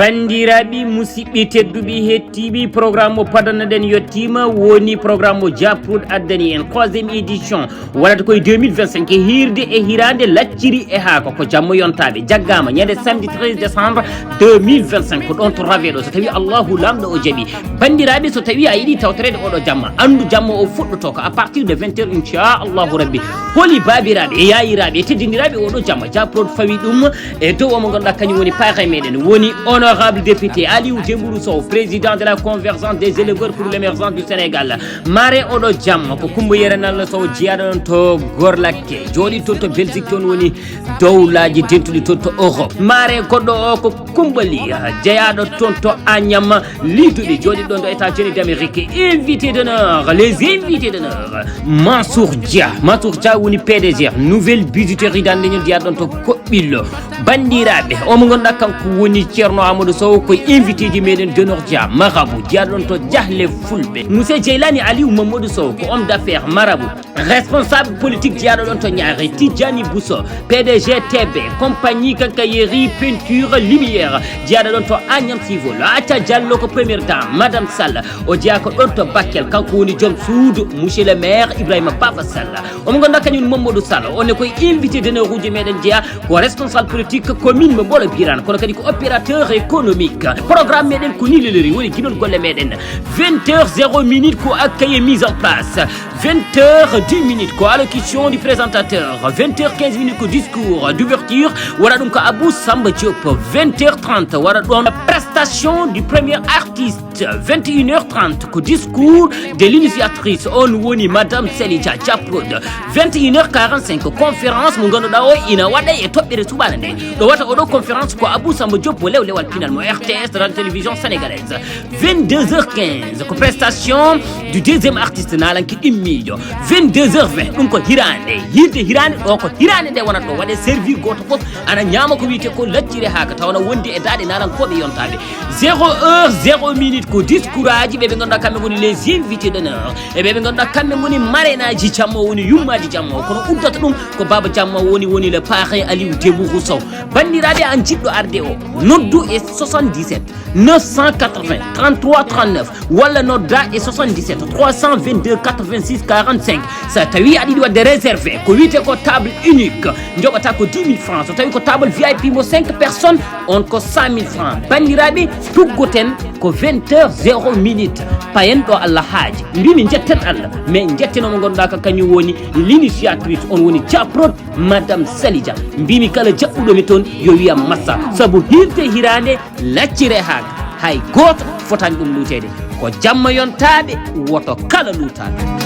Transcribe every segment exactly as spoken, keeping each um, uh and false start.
Banndiraaɓe, musidɓe tedduɓe, hettiiɓe, programme mo padannoɗen yettiima, woni programme mo Japrod addani en, troisième édition, waɗata koye deux mille vingt-cinq, e hiirde e hiraande lacciri e haako, ko jamma yontaaɓe, jaggaama ñande samedi treize décembre deux mille vingt-cinq, ko ɗoon to Raveɗo, so tawii Allahu Laamɗo o jaɓii. Banndiraaɓe, so tawii a yiɗi tawtoreede oɗo jamma, anndu jamma o fuɗɗotoo ko à partir de vingt heures, inchallahu rabbi. Holi baabiraaɓe e yaayiraaɓe e teddindiraaɓe oɗo jamma, Japrod fawi ɗum e dow o mo ngannduɗaa kañum woni parrain meɗen, woni honorable député Aliou Dembourou Sow, président de la convergence des éleveurs pour l'émergence du Sénégal. Mare oɗo jamma ko Coumba Yero Nallo Sow, jeyaaɗo ɗoon to Gorlakke, jooɗiiɗo toon to Belgique, toon woni dowlaaji dentuɗi toon to Europe. Mare goɗɗo o ko Coumba Ly, jeyaaɗo toon to Agnam, Liduɗi jooɗiiɗo ɗoon ɗo États-Unis d'Amérique, invité d'honneur, les invités d'honneur, Mansour Dia. Mansour Dia woni P D G Nouvelle Bijouterie Dande Ñon, jeyaaɗo ɗoon to Koɓɓillo. Banndiraaɓe, o mo ngannduɗaa kanko woni Ceerno Amadou Sow, ko invité ji meɗen d'honneur Dia, marabout, jeyaaɗo ɗoon to Jahle Fulɓe. Monsieur Jeylani Aliou Mamadou Sow, ko homme d'affaires, marabout. Responsable politique jeyaaɗo ɗoon to Ñaare, Tidjani Bousso, P D G T B, compagnie quincaillerie, peinture, lumière, jeyaaɗo ɗoon to Agnam Civil. Aca Diallo ko première dame, Madame Sall, o jeyaa ko ɗoon to Bakel, kanko woni joom suudu, monsieur le maire Ibrahima Baba Sall. Omo ngannduɗaa kañum Mamadou Sall, on ne koye invité d'honneur uji meɗen jeyaa, ko responsable politique commune mo Mbolo Birane, kono kadi ko opérateur économique. Programme meɗen ko ni lelori, woni ginol golle meɗen. Vingt heures zéro minute ko accueil et mise en place. Vingt heures dix minutes ko allocution du présentateur. Vingt heures quinze minutes ko discours d'ouverture. Waɗa ɗum ko Abou Samba Diop. Vingt heures trente waɗa ɗoon prestation du premier artiste. Vingt et une heures trente ko discours de l'initiatrice. On woni Madame Selija Diaprod. Vingt et une heures quarante-cinq ko conférence mo ngannduɗaa o ina waɗa e toɓɓere suɓaana nde. Ɗo wata oɗo conférence ko Abou Samba Diop mo lew lewal pinal mo R T S, Radio Télévision Sénégalaise. Vingt-deux heures quinze ko prestation du deuxième artiste naalanke ɗimmiijo. Vingt-deux heures vingt ɗum ko hiraande, hirde hiraande ɗo ko hiraande nde wonata ɗo waɗe servi gooto fof ana ñaama ko wiyetee ko lacciri haaka taw na wondi e daaɗe naalankooɓe yontaaɓe. Zéro heure zéro minute ko discours aji ɓe ɓe ngannduɗaa kamɓe ngoni les invités d'honneur e ɓe ɓe ngannduɗaa kamɓe ngoni marraine aji jamma o woni yummaaji jamma o kono uddata ɗum ko baaba jamma o woni woni le parrain Aliou Dembourou Sow. Banndiraaɓe an jiɗɗo arde o noddu e soixante-dix-sept neuf cent quatre-vingts trente-trois trente-neuf walla nodda e soixante-dix-sept trois cent vingt-deux quatre-vingt-six quarante-cinq. So tawii aɗa yiɗi waɗde réservé ko wiyetee ko table unique, njoɓata ko dix mille francs. So tawii ko table V I P mo cinq personnes, on ko cent mille francs. Banndiraaɓe, tuggoten ko vingt heures zéro minute. Payen ɗo Allah haaji. Mbimi njetten Allah, mais njetten o mo ngannduɗaa ka kañum woni l'initiatrice, on woni Japrod, Madame Salija. Mbimi kala jaɓɓuɗo mi toon yo wiyam massa. Sabu hirde hiraande laccire haak, hay gooto fotaani ɗum luuteede. Ko jamma yontaaɓe, woto kala luutaaɓe.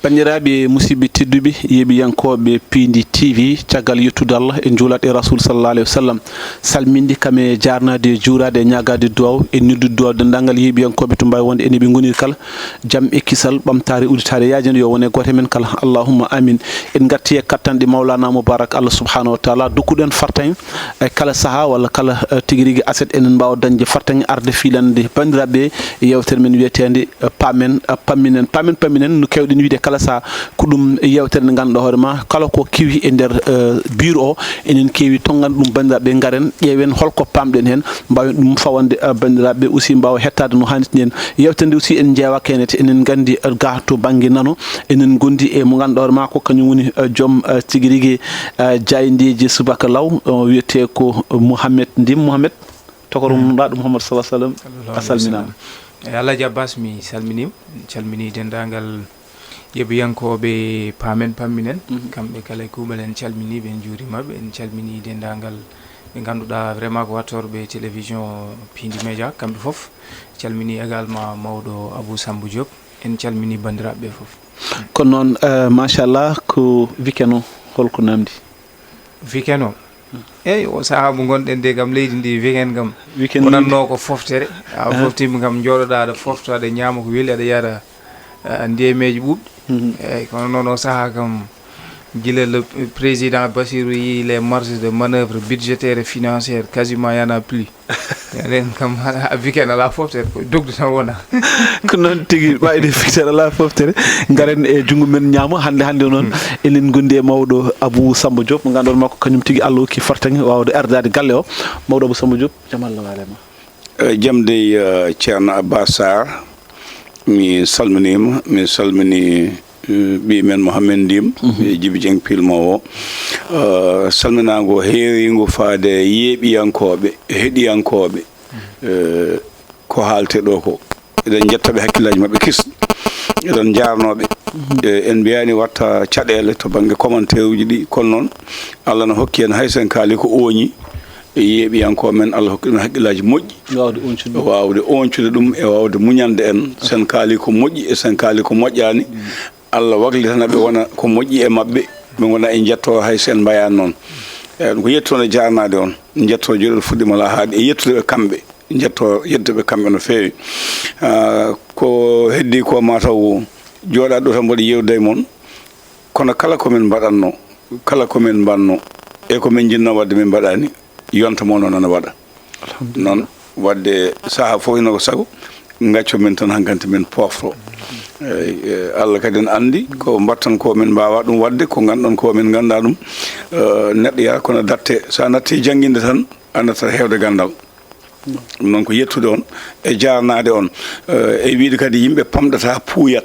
Banndiraaɓe, musidɓe tedduɓe, yeeɓiyankooɓe Piindi T V, caggal yettude Allah e njuulaade e Rasul sallallahu alayhi wa sallam, salminde kam e jaarnaade e juuraade e ñaagaade duwaaw e noddude duwaaw denndaangal yeeɓiyankooɓe to mbaawi wonde ene ɓe ngoniri kala, jam e kisal, ɓamtaare, udditaare, yaajande yo wone gooto e men kala. Allahumma amin. En ngarti e kattanɗe Mawlana Mubarak Allah subhanahu wa taala, dokkuɗen fartaŋŋe e kala sahaa walla kala, eh, tigi rigi aset enen mbaawa dañde fartaŋŋe arde fiilande banndiraaɓe e yeewtere men wiyeteende, eh, Paamen, eh, Pamminen. Paamen, Pamminen no keewɗen wiyde kala sahaa ko ɗum yeewtere nde ngannduɗaa hoore ma kala ko kewi e nder, eh, biir o enen keewi tonngan ɗum banndiraaɓe ngaren ƴeewen holko paamɗen heen mbaawen ɗum fawande, eh, banndiraaɓe aussi mbaawa hettaade no haanirta ni en. Yeewtere nde aussi en njeewaaka heen enen nganndi, eh, gaa to bannge nano enen ngondi e mo ngannduɗaa hoore ma ko kañum woni, eh, joom, eh, tigi rigi, eh, jaayndeeji subaka law, o wiyetee ko Mouhamed Ndim. Mouhamed, tokorom nulaaɗo Mouhamed sallallahu alayhi wa sallam, a salminaama. Eyi, Alhaji Abbas, mi salminiima. Mi calminii denndaangal yeeɓiyankooɓe Paamen Pamminen. Mhm. Kamɓe kala e kuuɓal en calminii ɓe, en njuuriima ɓe. En calminii denndaangal ɓe ngannduɗaa vraiment ko wattorɓe télévision Piindi Média, kamɓe fof. Calminii également mawɗo Abou Sambou Diop. En calminii banndiraaɓe ɓe fof. Kono noon, eh, machallah, ko weekend o holko namdi? Weekend o? Eyi, o sahaa mo ngonɗen de kam leydi ndi weekend kam. Weekend wonatno ko foftere. A, ah, foftiima kam njooɗoɗaa aɗa fofta, aɗa ñaama ko weli, aɗa yara, ah, ndeemeeji ɓuuɓɗi. Mhm. Eyi, kono noon o sahaa kam Gila le président Bassirou yi les marges de manœuvre budgétaire et financière, quasiment y en a plus. Nden kam a weekend ala foftere, ko dogdu tan wona. Ko noon tigi, ɓayde feccere ala foftere. Ngaren e junngo men ñaamo. Hannde, hannde noon, eɗen ngondi e mawɗo Abou Samba Diop, mo ngannduɗon makko kañum tigi Allah hokki fartaŋŋe waawde ardaade galle o. Mawɗo Abou Samba Diop, jam Allah waale ma. Eh, jam dey, eh, Ceerno Abbas Sarr, mi salminiima, mi salmini, eh, ɓii men Mohamed Ndim, e Jibi Dieng pilmo o. Eh, salminaango heeriingo faade yeeɓiyankooɓe, heɗiyankooɓe, eh, ko haalte ɗo ko. Eɗen njetta ɓe hakkillaaji maɓɓe kis. Eɗen njaarnoo ɓe. Eh, en mbiyaani watta caɗeele to bannge commentaire uji ɗi, kono noon Allah no hokki en, hay so en kaali ko ooñi, e yeeɓiyankoo men, Allah hokki ɗum hakkillaaji moƴƴi. Waawde oñcude ɗum. Waawde oñcude ɗum e waawde muñande en. So en kaali ko moƴƴi e so en kaali ko moƴƴaani, Allah waklitana ɓe wona ko moƴƴi e maɓɓe, ɓe ngona e njettoo hay so en mbayaani noon. Eyi, ɗum ko yettude e jaarnaade on, njettoo joɗɗo fuɗɗiima laa haaɗi e yettude ɓe kamɓe, njettoo yettude ɓe kamɓe no feewi. Ah, ko heddii ko maa taw jooɗaade ɗo tan mboɗo yeewdude e mon, kono kala ko min mbaɗatnoo, kala ko min mbaɗnoo, e ko min njiɗnoo waɗde min mbaɗaani, yonta mo noon ana waɗa. Alhamdulillah. Noon waɗde sahaa fof hino ko sago, ngacco min tan hankante min pofto. Eyi, e, Allah kadi ne anndi ko mbaɗton ko min mbaawa ɗum waɗde, ko ngannduɗon ko min nganndaa ɗum. Eh, neɗɗo yaa kono datte, so a natti jannginde tan, a nattat heewde ganndal. Ɗum noon ko yettude on e jaarnaade on, eh, e wiide kadi yimɓe pamɗata puuyat.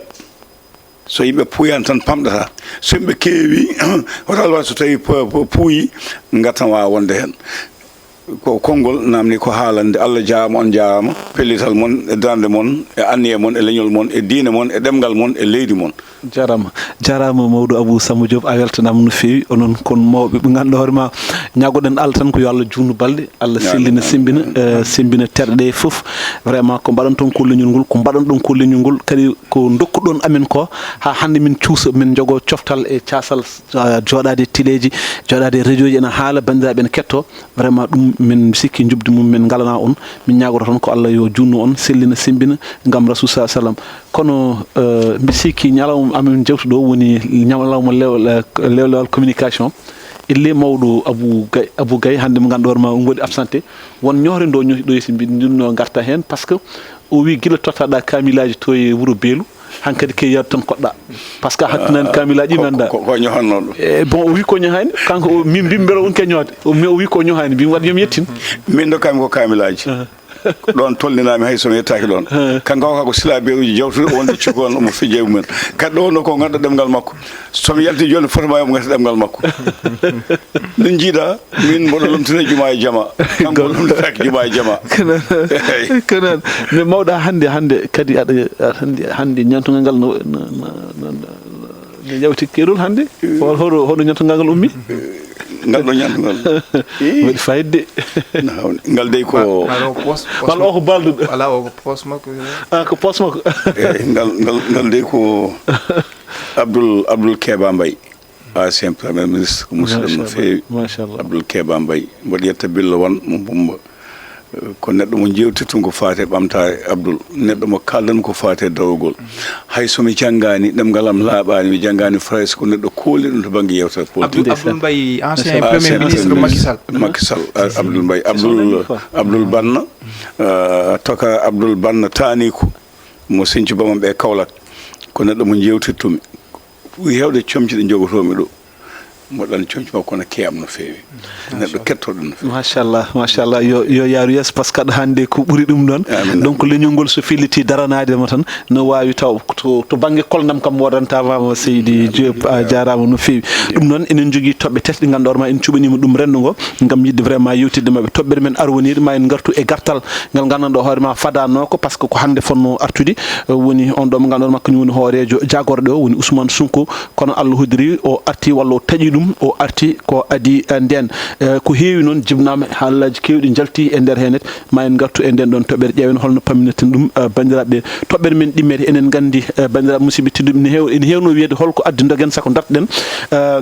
So yimɓe puuyaani tan pamɗata. So yimɓe keewi, hoto Allah waɗ so tawii pu-, pu-, puuyi, ngartan waawa wonde heen. Ko konngol naamni ko haalande. Allah jaaraama, on jaaraama. Pellital mon e darnde mon e anniya mon e leñol mon e diine mon e ɗemngal mon e leydi mon. Jaaraama. Jaaraama mawɗo Abou Samba Diop, a weltanaama no feewi. Onon kon mawɓe ɓe ngannduɗaa hoore ma, ñaagoɗen Allah tan ko yo Allah juutnu balɗe, Allah sellina, sembina, eh, sembina terɗe ɗe fof. Vraiment ko mbaɗanton ko leñol ngol, ko mbaɗanɗon ko leñol ngol, kadi ko ndokkuɗon amen ko, haa hannde min cuusa, min njogoo coftal e caasal, ah, jooɗaade e teleeji, jooɗaade e radio ji, ena haala, banndiraaɓe ene kettoo. Vraiment ɗum min, mi sikki njuɓdi mum min ngalanaa on. Min ñaagoto tan ko Allah yo juutnu on, sellina, sembina ngam Rasul sa sallam. Kono, eh, mbi sikki ñalawma amin jewtuɗo woni ñalawma lew-, le-, lewlewal communication. Ille mawɗo Abou Gaye, Abou Gaye hannde mo ngannduɗaa hoore ma o waɗi absenté. Won ñoore ndo ñooti ɗo, si mbiɗo ndinno ngarta heen, par ce que o wi gila tottaɗa kaamilaaji to e wuro Beelu, hankadi ke yiyat tan koɗɗa. Par ce que a hattinani kaamilaaji ɗi mi annda. Ko, ko, ko ñohannoɗo. Eh, bon, o wi ko ñohani, kanko o, min mbimi mbela on ke ñoode. O, mi o wi ko ñohani, mbimi waɗa yo mi yettin. Min dokkami ko kaamilaaji. Ah. Ko ɗoon tolninaami, hay so mi yettaaki ɗoon. Ah. Kanko o ko sila beeruuji jawtuɗo, o wonde cukoon omo fijja e mumen. Kadi ɗo wonno ko ngannduɗaa ɗemngal makko. So mi yalti jooni, fotma yo mi ngati ɗemngal makko. Min njiiɗa, min mboɗo lomtina juma e jama. Kanko o lomtitaaki juma e jama. Ko noon. Eey. Ko noon. Mais mawɗa hannde, hannde kadi aɗa, aɗa hannde, hannde ñaamtungal ngal no, no, no, no, no, no yawti keerol hannde? Hol-, hoɗo, hoɗo ñaamtungal ngal ummi? Ngal ɗo ñaamtungal. Ii. Waɗi fayida de. Ngal dey ko. Walla o ko poos, poos makko. Walla o ko poos makko. Ah, ko poos makko. Eey, ngal, ngal, ngal dey ko Abdoul, Abdoul Keba Mbaye. Ancien Premier Ministre, ko musidɗo no feewi. Machallah. Abdoul Keba Mbaye. Mboɗo yetta Billo Wan mo Bumba. Eh, ko neɗɗo mo njeewtirton ko faati e ɓamtaare Abdoul. Neɗɗo mo kaaldan ko faati e dawrugol. Hay so mi janngaani, ɗemngal am laaɓaani, mi janngaani Farayse, ko neɗɗo koolniɗo to bannge yeewtere politique. Abdoul, Abdoul Mbaye, ancien Premier Ministre Macky Sall. Macky Sall, a-, Abdoul Mbaye. Abdoul, Abdoul Banna, eh, Toka Abdoul Banna Taaniku, mo Sinthiou Bamambé Kaolack. Ko neɗɗo mo njeewtirtumi. Ɓuri heewde comci ɗe njogotoomi ɗo. Mboɗo anndi comci makko no keewam no feewi. Neɗɗo kettooɗo no feewi. Machallah, machallah. Yo, yo yaaru yeeso, par ce que aɗa hannde ko ɓuri ɗum ɗoon. Amin. Donc, leñol ngol so felliti daranaade mo tan, no waawi taw to, to bannge kolnam kam woodanta ma, seydi Diop, a jaaraama no feewi. Ɗum noon, enen njogii toɓɓe tati ɗe ngannduɗaa hoore ma en cuɓaniima ɗum renndo ngo, ngam yiɗde vraiment yewtidde maɓɓe. Toɓɓere men arwaniire ma en ngartu e gartal ngal nganndanɗo hoore ma fadaanoo ko, par ce que ko hannde fotnoo artude, eh, woni on ɗo mo ngannduɗaa hoore ma kañum woni hooreejo jaagorɗe o, woni Ousmane Sonko. Kono Allah hoddiri o arti walla o taƴi ɗum, o arti ko adii, eh, ndeen. Eh, ko heewi noon jibnaama, haalaaji keewɗi njalti e nder heen. Ma en ngartu e ndeen ɗoon toɓɓere, ƴeewen holno pamminirten ɗum, eh, banndiraaɓe. Toɓɓere men ɗimmere, enen nganndi, eh, banndiraaɓe musidɓe tedduɓe, ene heew-, ene heewnoo wiyeede holko addi ndogen sako ndartoɗen, eh,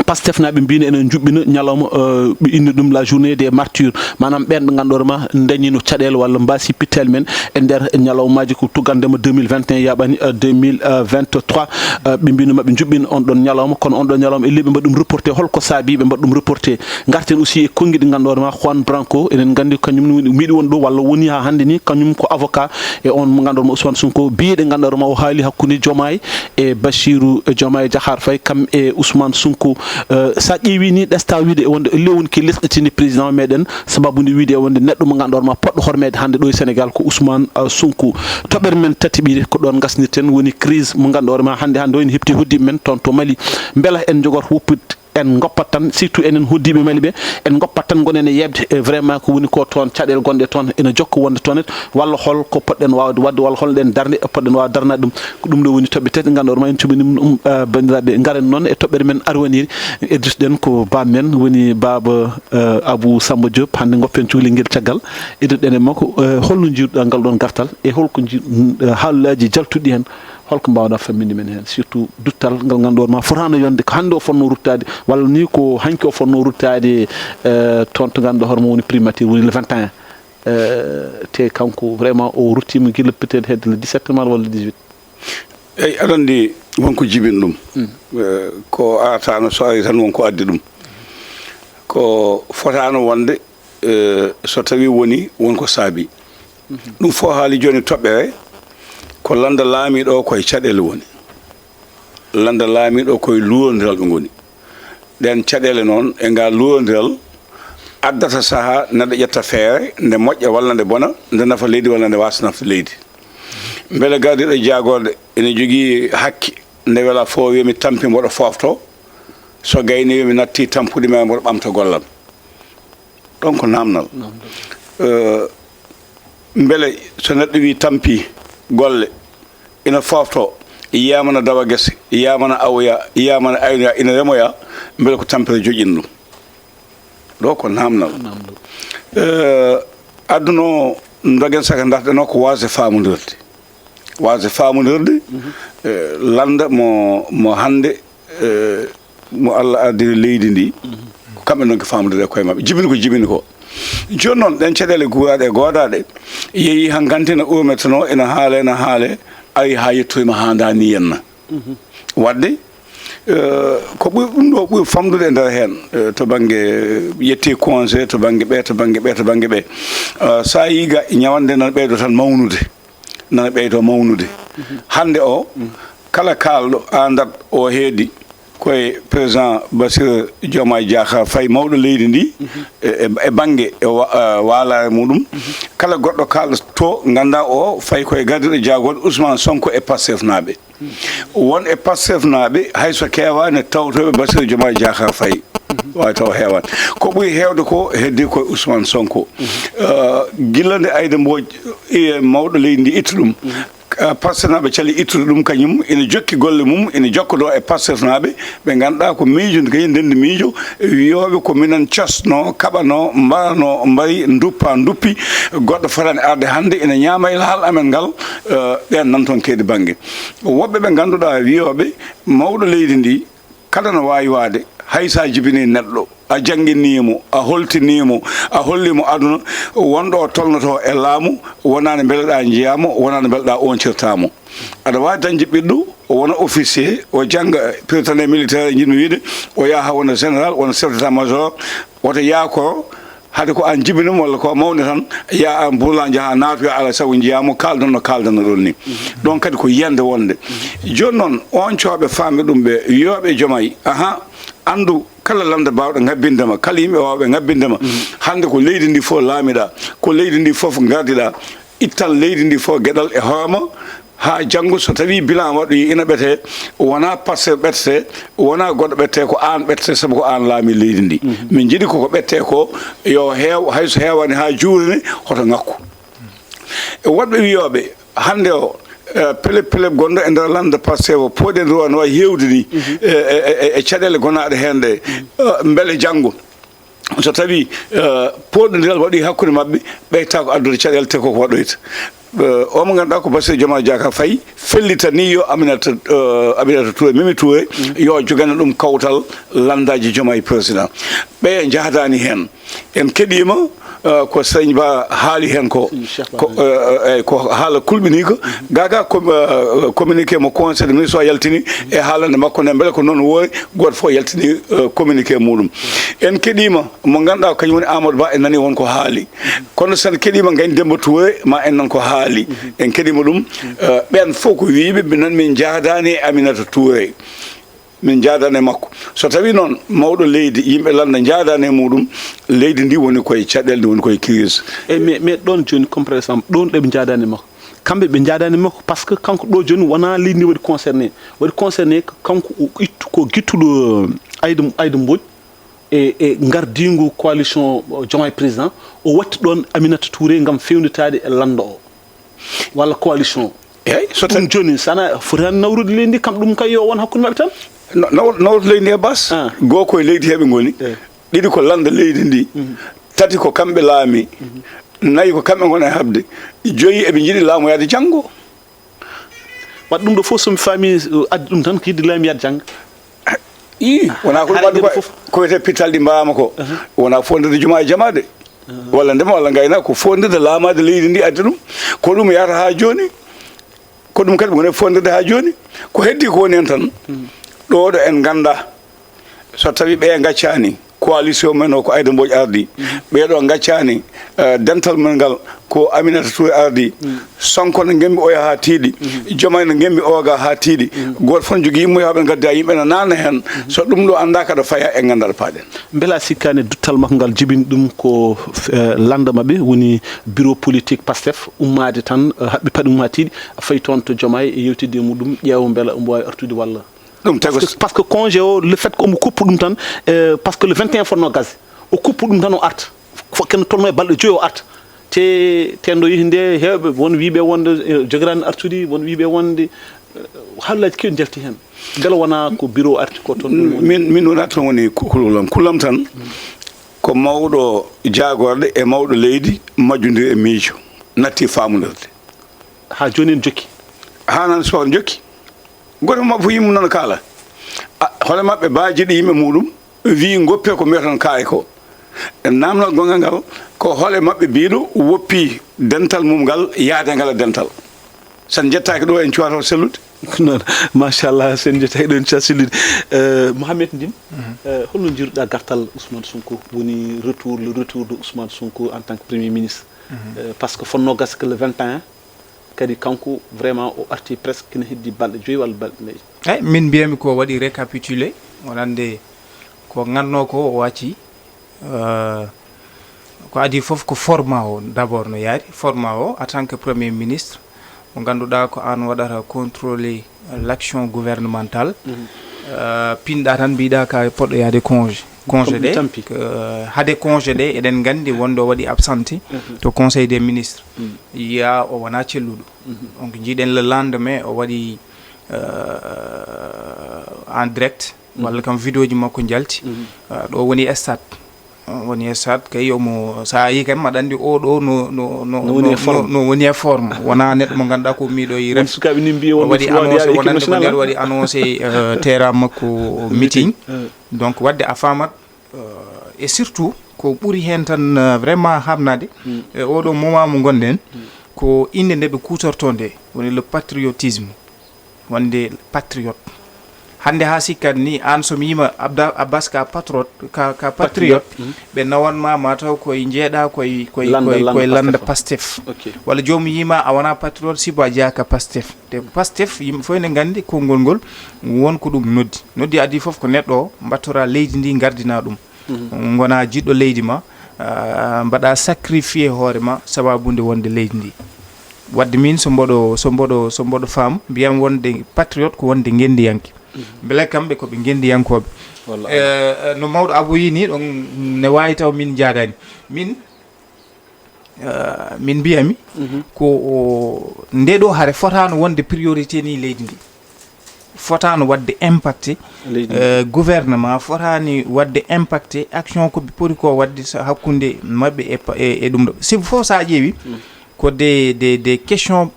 Pastefnaaɓe mbiino enen njuɓɓina ñalawma, eh, ɓe inni ɗum la journée des martyrs, maanaam ɓeen ɓe ngannduɗaa ma ndañino caɗeele walla mbaasi pittali men e nder ñalawmaaji ko tuggandema deux mille vingt et un yaaɓani, eh, deux mille vingt-trois. Eh, ɓe mbiino maɓe njuɓɓin on ɗon ñalawma, kono on ɗon ñalawma e leɓi mbaɗi ɗum reporté. Holko saabi ɓe mbaɗi ɗum reporté? Ngarten aussi e konngi ɗi ngannduɗaa ma Juan Branco, enen nganndi kañum miɗi won ɗo walla woni haa hannde ni, kañum ko avocat e on mo ngannduɗaa ma Ousmane Sonko, biyeɗe ngannduɗaa ma o haali hakkunde Diomaye e Bassirou Diomaye Diakhar Faye, kam e Ousmane Sonko. Eh, sa ƴeewi ni, ɗesta wiide e wonde lewon ki lesɗitini président meɗen, sababu nde wiide e wonde neɗɗo mo ngannduɗaa ma poɗɗo hormeede hannde ɗo e Sénégal ko Ousmane, eh, Sonko. Toɓɓere men tati ɓiire ko ɗon ngasnirten, woni crise mo ngannduɗaa ma hannde, hannde o ene heɓti hoddiiɓe men toon to Mali. Mbela en njogor woppude, en ngoppat tan, surtout enen hoddiiɓe Mali ɓe, en ngoppat tan ngonen e yeɓde, eh, vraiment ko woni ko toon, caɗeele gonɗe toon ene jokka wonde toon, walla hol ko poɗɗen waawde waɗde, walla hol ɗen darnde poɗɗen waawde darnaade ɗum. Ko ɗum ɗo woni toɓɓe tati ngannduɗaa ma en cuɓinii ɗum, eh, banndiraaɓe, ngaren noon e toɓɓere men arwaniri. Idris ɗen ko baam men woni baaba, eh, Abou Samba Diop, hannde ngoppen cukalel ngel caggal. Idris ɗen e makko, eh, holno njiiruɗaa ngal ɗon gartal e holko njii-, eh, haalaaji jaltuɗi heen, holko mbaawɗaa famminde men heen, surtout duttal ngal ngannduɗaa ma fotaano yonde ko hannde o fotnoo ruttaade, walla ni ko hanki o fotnoo ruttaade, eh, toon to ngannduɗaa hoore mum woni primature, woni le vingt et un. Eh, te kanko vraiment o ruttiima gila peut-être hedde le dix-sept mars walla le dix-huit. Eyi, aɗa anndi wonko jibini ɗum. Eh, ko arataano so ari tan wonko addi ɗum. Ko fotaano wonde, eh, so tawi woni wonko saabi. Ɗum fof haali jooni toɓɓere, ko lannda laamiiɗo o koye caɗeele woni. Lannda laamiiɗo o koye luurondiral ɓe ngoni. Ɗeen caɗeele noon e ngal luurondiral addata sahaa neɗɗo ƴetta feere nde moƴƴa walla nde bona, nde nafa leydi walla nde waasa nafde leydi. Mbele gardiiɗo jaagorɗe ene jogii hakke nde wela fof wiya mi tampi mboɗo foofto, so gayni wiya mi natti tampude ma mboɗo ɓamta gollam. Ɗon ko naamnal. Eh, mbele so neɗɗo wi tampi golle, ina foofto, yiyama na dawa gese, yiyama na awoya, yiyama na aynoya, ina remoya, mbele ko tampere joƴƴini ɗum? Ɗo ko naamnal. Eh, aduna o, dogen saka darɗen o ko waasde faamondirde. Waasde faamondirde, eh, lannda mo, mo hannde, eh, mo Allah ardiri leydi ndi, ko kamɓe noon ke faamdude e koye maɓɓe. Jibini ko jibini ko. Jooni noon, ɗeen caɗeele guuraaɗe e goodaaɗe, yehi haa nganti na urmeteno, ina haale, ina haale, ari haa yettoyma haa ndaani yenna. Waɗde, eh, ko ɓuri ɗum ɗo ɓuri famɗude e nder heen, eh, to bannge ƴetti congé, to bannge ɓe, to bannge ɓe, to bannge ɓe. Eh, so a yii ga ñawannde nana ɓeydo tan mawnude, nana ɓeydo mawnude. Hannde o, kala kaalɗo aandat o heedi koye président Bassirou Diomaye Diakhar Faye, mawɗo leydi ndi, e, e, e bannge e wa-, eh, waalaare muɗum. Kala goɗɗo kaalɗo to, ngannda o fayi koye gardiiɗo jaagorɗe Ousmane Sonko e Pastefnaaɓe. Won e Pastefnaaɓe, hay so keewaani tawtooɓe Bassirou Diomaye Diakhar Faye, waawi taw heewaani. Ko ɓuri heewde ko heddi koye Ousmane Sonko. Eh, gila nde Aïda Mbodj, eh, mawɗo leydi ndi itti ɗum, eh, Pastefnaaɓe cali ittude ɗum kañum, ina jokki golle mum, ina jokkondoo e Pastefnaaɓe ɓe ngannduɗaa ko miijo, kañum ndenndi miijo, wiyooɓe ko minen cosno, kaɓano, mbarano, mbari, nduppa, nduppi, goɗɗo fotaani arde hannde ina ñaama e laawol amen ngal, eh, ɓeen nan toon keedi bannge. Woɓɓe ɓe ngannduɗaa wiyooɓe mawɗo leydi ndi, kala no waawi waade, hay so a jibinii neɗɗo, a jannginii mo, a holtinii mo, a hollii mo aduna, wonɗo o tolnotoo e laamu, wonaani mbele ɗa njiyaa mo, wonaani mbele ɗa oncirtaa mo. Aɗa waawi dañde ɓiɗɗo, o wona officier, o jannga prytanée militaire, njiɗmi wiyde, o yaha wona général, wona chef d'état-major, wota yaakoro, hade ko aan jibini mo walla ko mawni tan, yaa aan burla njaha naatoya alaa sago njiyaa mo, kaaldan no kaaldanno ɗon ni. Ɗon kadi ko yiyannde wonde. Jooni noon, oncooɓe faamɓe ɗum ɓe, wiyooɓe Diomaye, aha, anndu kala lannda baawɗo ngabbinde ma, kala yimɓe waawɓe ngabbinde ma. Hannde ko leydi ndi fof laamiɗaa, ko leydi ndi fof ngardiɗaa, ittan leydi ndi fof geɗal e hoore ma, haa janngo so tawii bilan waɗoyi ina ɓetee, wonaa Pastef ɓettete, wonaa goɗɗo ɓettete, ko aan ɓettete, sabu ko aan laamii leydi ndi. Min njiɗi koko ɓettee ko, yo heew, hay so heewaani haa juuri ne, hoto ŋakku. E woɗɓe wiyooɓe, hannde o, eh, pelep pelep gonɗo e nder lannda Pastef o, pooɗndiral no wayi heewde ni, e, e, e, e caɗeele gonaaɗe heen ɗe, eh, mbele janngo, so tawii, eh, pooɗndiral waɗi hakkunde maɓɓe, ɓeyta ko addude caɗeele te koko waɗoyta. Eh, o mo ngannduɗaa ko Bassirou Diomaye Diakhar Faye fellitani yo Aminata, eh, Aminata Touré, Mimi Touré, yo jogana ɗum kawtal lanndaaji Diomaye président. Ɓe njahdaani heen. En keɗiima, eh, ko Sëñ Ba haali heen ko. Ko, eh, eh, ko haala kulɓiniika. Gaga ko, eh, communiqué mo conseil de ministre o yaltini e haalande makko nde mbele ko noon woori, gooto fof yaltini, eh, communiqué muɗum. En keɗiima mo ngannduɗaa ko kañum woni Amadou Ba, en nani won ko haali. Kono sen keɗiima Ngagne Demba Touré, ma en nan ko haali. En keɗiima ɗum, eh, ɓen fof ko wiiɓe, ɓe nan min njahdaani e Aminata Touré. Min njahdaani e makko. So tawi noon mawɗo leydi, yimɓe lannda njahdaani e muɗum, leydi ndi woni koye caɗeele, ndi woni koye crise. Eyyi, mais, mais ɗon jooni, comme par exemple, ɗon ɗo ɓe njahdaani e makko. Kamɓe ɓe njahdaani e makko, parce que kanko ɗo jooni wonaa leydi ndi waɗi concerné. Waɗi concerné ko kanko o ittu, ko gittuɗo, eh, Aïda, Aïda Mbodj e, e ngardiingu coalition, eh, Diomaye président. O watti ɗon Aminata Touré ngam fewnitaade e lanndo o. Walla coalition. Eyyi, so ɗum tawi jooni, sana foti tan nawrude leydi ndi, kam ɗum kay yo won hakkunde maɓɓe tan. No-, naw-, nawrude leydi ndi e bas. Ah. Goo ko e leydi he ɓe ngoni. Eh. Ɗiɗi ko lannda leydi ndi. Mhm. Tati ko kamɓe laami. Mhm. Nayi ko kamɓe ngoni e haɓde. Joyi eɓe njiɗi laamoyaade janngo. Waɗ ɗum ɗo fof, so mi faami, uh, addi ɗum tan ko yiɗde laamiyaade janngo. Ii, wonaa ko ɗum addi ko, fof ko wiyetee pittal ɗi mbaama ko. Uh-huh. Wonaa foondirde jumaa e jamaa de. Uh-huh. Walla ndema, walla ngaynaaka, ko foondirde laamaade leydi ndi addi ɗum. Ko ɗum yahata haa jooni. Ko ɗum kadi ɓe ngoni foondirde haa jooni. Ko heddi ko woni heen tan. Hmm. Ɗo ɗo en nganndaa. So tawi ɓe ngaccaani, coalition men o ko Aïda Mbodj ardi. Mhm. Ɓeeɗo ngaccaani, eh, dental men ngal ko Aminata Touré ardi. Mhm. Sonko no ngembi oya haa tiiɗi. Mhm. Diomaye no ngembi oga haa tiiɗi. Mhm. Gooto fof no jogii yimɓe haa ɓe ngadda yimɓe no naatna heen. Mhm. So ɗum ɗo anndaaka ɗo faya e nganndaa ɗo paaɗen. Mbela sikkaani duttal makko ngal jibini ɗum ko, eh, lannda maɓɓe woni bureau politique Pastef ummaade tan, eh, haɓɓi paɗe mum haa tiiɗi, fayi toon to Diomaye e yewtidde e muɗum, ƴeewa mbela omo waawi artude walla. Ɗum tawi ko parce que, parce que congé o, le fait que omo kuppu ɗum tan, eh, parce que le vingt et un fotno gasde, o kuppu ɗum tan, o arta. Fof ken tolno e balɗe joyi, o arta. Te, te ndo yehi nde, heewɓe won wiiɓe wonde, eh, jogiraani artude, won wiiɓe wonde, eh, haalullaaji keewɗi njalti heen. Mbela wonaa ko bureau arti ko toon ɗum woni? Min, min wonaa toon woni ku-, kulol am. Kulol am tan ko mawɗo jaagorɗe e mawɗo leydi majjondiri e miijo, natti faamondirde. Haa jooni en jokki? Haa nan soon jokki. Gooto maɓɓe fof yimɓe noon kaala. A, hono maɓɓe baaji ɗi yimɓe muɗum, wi ngoppe ko mbiyaton kaari ko. Namnal gongal ngal, ko hoole maɓɓe biiɗo woppi dental mum ngal, yaade ngal e dental. Sen njettaaki ɗo, en cuwata sellude. Noon, machallah, sen njettaaki ɗo, en cuwata sellude. Eh, Mohamed Ndin, mhm, eh, holno njiiruɗaa gartal Ousmane Sonko, woni retour, le retour de Ousmane Sonko en tant que Premier ministre? Mhm. Eh, parce que fotno gasde que le vingt et un, kadi kanko vraiment o arti presque kina heddi balɗe joyi walla balɗe nayi. Eyi, min mbiyami ko waɗi récapitulé, wonande ko ganno ko o acci, euh, ko adi fof ko format o d'abord no yaari, format o en tant que Premier ministre, mo ngannduɗaa ko aan waɗata contrôler l'action gouvernementale. Mhm. Euh, pinɗa tan mbiɗa ka poɗɗo yaade congé. Congé ɗe, euh, hade congé ɗe, eɗen nganndi wonde o waɗi absenté, mhm, to Conseil des ministres. Mm. Yiya o wona celluɗo. Mhm. Donc, njiɗen le lendemain o waɗi, euh, en direct, mhm, walla kam vidéo ji makko njalti. Mhm. Euh, ɗo woni stade. Woni e stade kay, omo, sa yi kam, aɗa anndi o ɗo no, no, no, no woni e forme. No woni e forme. Wona neɗɗo mo ngannduɗaa ko miɗo yi ref. Won sukaaɓe ni mbiye won waɗi annoncé, wonande ko nder waɗi annoncé, euh, terrain makko meeting. Euh. Donc, waɗde a faamat, euh, et surtout, ko ɓuri heen tan, euh, vraiment haamnaade, mm, e oɗo moment mo ngonɗen, mm, ko innde nde ɓe kuutorto nde, woni le patriotisme. Wonde patriote. Hannde haa sikkat ni, aan so mi yima Abda-, Abbas ka patriote, ka, ka patriote, patriote, mhm, ɓe nawan ma, ma taw koye njeeɗa, koye, koye, lannda, koye, lannda koye lannda Pastef. Pastef. Ok. Walla joomum yima a wona patriote, sibu a jeyaa ka Pastef. Te Pastef, yimɓe fof ene nganndi konngol ngol, won ko ɗum noddi. Noddi adii fof ko neɗɗo o, mbattora leydi ndi, ngardina ɗum. Mhm. Ngona jiɗɗo leydi ma, ah, mbaɗa sacrifié hoore ma sababu nde wonde leydi ndi. Wadde min so mboɗo, so mboɗo, so mboɗo faam, mbiyam wonde patriote ko wonde ngenndiyanke. Mhm. Mbele kamɓe ko ɓe ngenndiyankooɓe. Wallaahi. Eh, eh, no mawɗo Abou yi ni ɗon, ne waawi taw min njaadani. Min, eh, min mbiyami, mhm, ko o, nde ɗo hare fotaano wonde priorité ni leydi ndi. Fotaano waɗde impacté, leydi ndi, eh, gouvernement fotaani waɗde impacté action ko ɓe poti ko waɗde sa-, hakkunde maɓɓe e pa-, e, e ɗum ɗo. Sibu fof sa ƴeewi, mm, ko des des des questions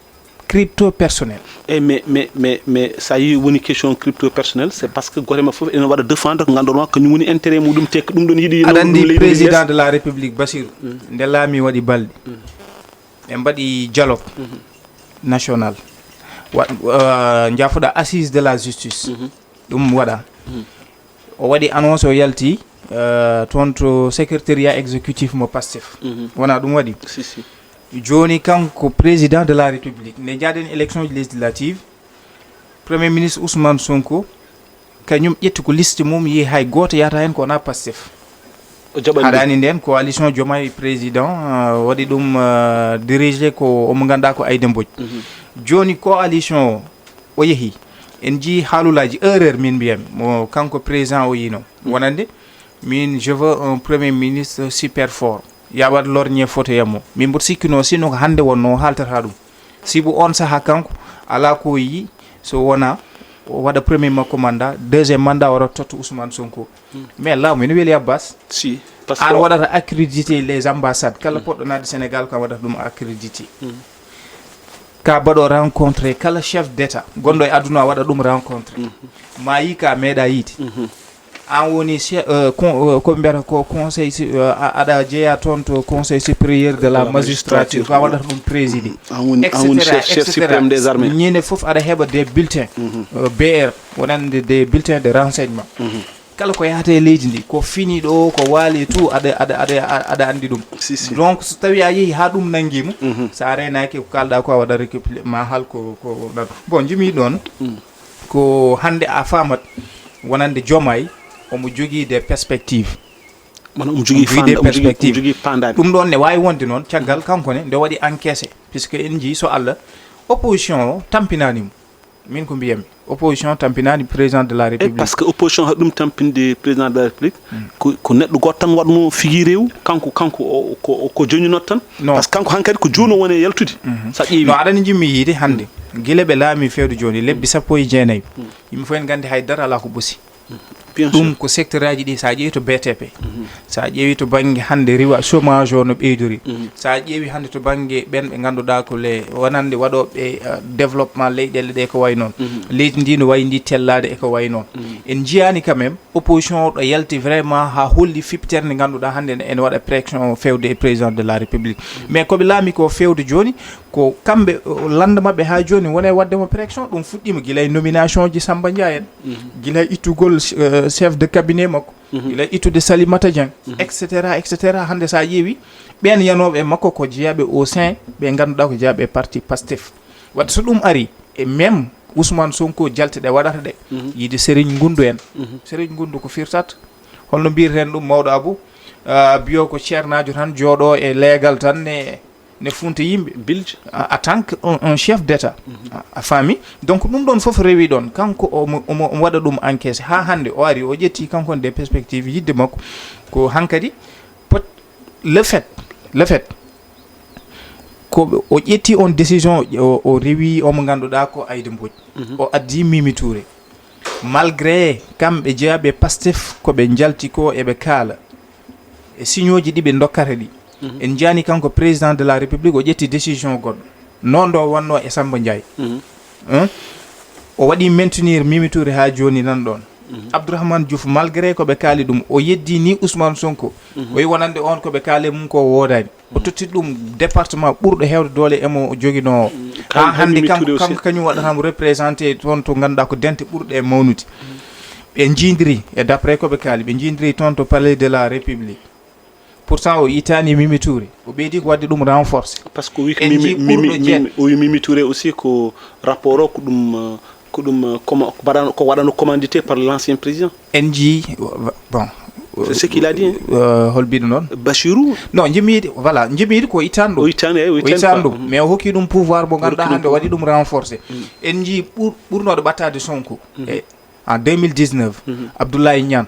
crypto personnelles. Eyyi, mais mais mais mais sa yi woni question crypto personnel, c'est parce que goto ma fof ene waɗa défendre ko ganduɗon ko kañum woni intérêt muɗum, te ko ɗum ɗon yiɗi. Aɗa andi président de la république Bassirou, nde laami waɗi balɗe, ɓe mbaɗi dialogue national, wa njafuɗa assise de la justice, ɗum waɗa. O waɗi annonce, o yalti euh, toon to secrétariat exécutif mo Pastef. Wona ɗum waɗi? Si, si. Jooni kanko président de la république, nde njaaden élection législative, premier ministre Ousmane Sonko kañum ƴetti ko liste mum, yehi, hay gooto yahata heen ko wona Pastef. Haɗani nden coalition Diomaye président, euh, waɗi ɗum euh, dirigé ko omo ganduɗa ko Aïda Mbodj. Jooni coalition o o yehi, en jii haalulaji, erreur min mbiyami mo kanko président o yino, wonande min je veux un premier ministre super fort, ya waɗ lorgner photo yammo. Min mboɗo sikkino sinno ko hannde wonno o haaltata ɗum, sibu on saaha kanko ala ko yi so wona o waɗa premier makko mandat, deuxième mandat wara totta Ousmane Sonko. Mais laamu ene weli Abbas. Si, parce que an waɗata accrédité les ambassades, kala poɗɗo naade Sénégal kam waɗata ɗum accrédité. Ka mbaɗo rencontré kala chef d'état gonɗo e aduna, a waɗa ɗum rencontré. Ma yi ka meeɗa yiide. An woni che- euh, con- euh, ko mbiyata ko conseil su- euh, a- aɗa jeeya toon to conseil supérieur de la magistrature, ko a waɗata ɗum présidé. An woni an woni chef chef suprême des armées. Ñande fof aɗa heɓa des bulletins euh, B R, wonande des bulletins de renseignement. Kala ko yahata e leydi ndi, ko fini ɗo, ko waali e tout, aɗa aɗa aɗa aɗa andi ɗum. Si, si. Donc so tawi a yehi ha ɗum nangima, sa renaki ko kalɗa ko, a waɗa récupli ma hal ko ko ɗon. Bon, jimi ɗon ko hannde a famat wonande Diomaye omo jogii des perspectives. Mana omo jogii fanda, omo jogii pandaɗe. Ɗum ɗon ne wawi wonde noon caggal kanko ne nde waɗi encaissé, puisque en jii so Allah, opposition o tampinanimo. Min ko mbiyammi, opposition tampinani président de la république. Parce que opposition haɗi ɗum tampinde président de la république, ko ko neɗɗo goto tan waɗno figuré o, kanko kanko o- ko ko joñinot tan. Non. Parce que kanko hankadi ko joni o woni e yaltude. Sa ƴeewi. No aɗani jimmi yiide hannde, gila ɓe laami fewde jooni lebbi sappo e jeenayi, yimɓe fof en nganndi hay dara alaa ko ɓosi. Bien sûr. Ɗum ko secteur aji ɗi, so a ƴeewi to B T P, so a ƴeewi to bannge hannde riwa chômage o no ɓeydori, so a ƴeewi hannde to bannge ɓen ɓe ngannduɗaa ko le wonande waɗooɓe euh, développement leyɗeele ɗe ko wayi noon, leydi ndi no wayi ndi tellaade e ko wayi noon. En njiyaani quand même opposition o ɗo yalti vraiment haa holli fiɓtere nde ngannduɗaa hannde ne ene waɗa pression fewde e président de la république. Mais koɓe laami ko fewde jooni, ko kamɓe lande maɓɓe haa jooni wona e waɗde mo pression. Ɗum fuɗɗiima gila e nomination ji Samba Ndiaye en, gila e ittugol euh, chef de cabinet makko, gila e ittude Salimata Dieng, et cetera et cetera. Hannde so a ƴeewi ɓeen yanooɓe e makko ko jeyaɓe au sein ɓe ngannduɗaa ko jeyaɓe e parti Pastef. Wadde so ɗum ari e même Ousmane Sonko jalte ɗe waɗata ɗe, yiide Serigne Ngundu en. Serigne Ngundu ko firtat, holno mbiyeten ɗum, mawɗo Abou, ah, biyo ko ceernaajo tan jooɗo e leegal tan ne ne funta yimɓe. Bilge. A- en tant que un, un chef d'état. A- a faami. Donc ɗum ɗon fof rewi ɗon, kanko omo omo omo waɗa ɗum encaissé haa hannde o ari o ƴetti kanko des perspectives yidde makko ko hankadi pot le fait le fait ko o ƴetti on décision, o, o rewi omo ngannduɗaa ko Aïda Mbodj, o addi Mimi Touré. Malgré kamɓe jeyaɓe Pastef ko ɓe njalti ko eɓe kaala e signooji ɗi ɓe ndokkata ɗi, en njiyani kanko président de la république o ƴetti décision goɗɗo non ɗo wonno e Samba Ndiaye. Hein? O waɗi maintenir Mimi Touré haa jooni nan ɗon. Abdourahmane Diouf, malgré ko ɓe kaali ɗum, o yeddi ni Ousmane Sonko, o yi wonande on ko ɓe kaali mum ko woodani. O totti ɗum département ɓurɗo heewde doole e mo joginoowo. Haa hannde kanko kanko kañum waɗata mo représenté toon to ngannduɗaa ko dente ɓurɗe e mawnude. Ɓe njiidiri e d'après ko ɓe kaali, ɓe njiidiri toon to palais de la république. Pourtant o ittaani Mimi Touré, o ɓeydi ko waɗde ɗum renforcé. Parce que o wi ko Mimi o wi Mimi Touré aussi ko rapport o ko ɗum ko ɗum ko waɗano commandité par l'ancien président. En njii bon. C'est ce qu'il a dit. Hol mbiɗo noon? Bachirou. Non, njimiidi voilà, njimiidi ko ittaani ɗum. O ittaani eyi, o ittaani ɗum. Mais o hokki ɗum pouvoir mo ngannduɗaa hannde o waɗi ɗum renforcé. En njii ɓurnooɗo ɓattaade Sonko e en deux mille dix-neuf, Abdoulaye Niane,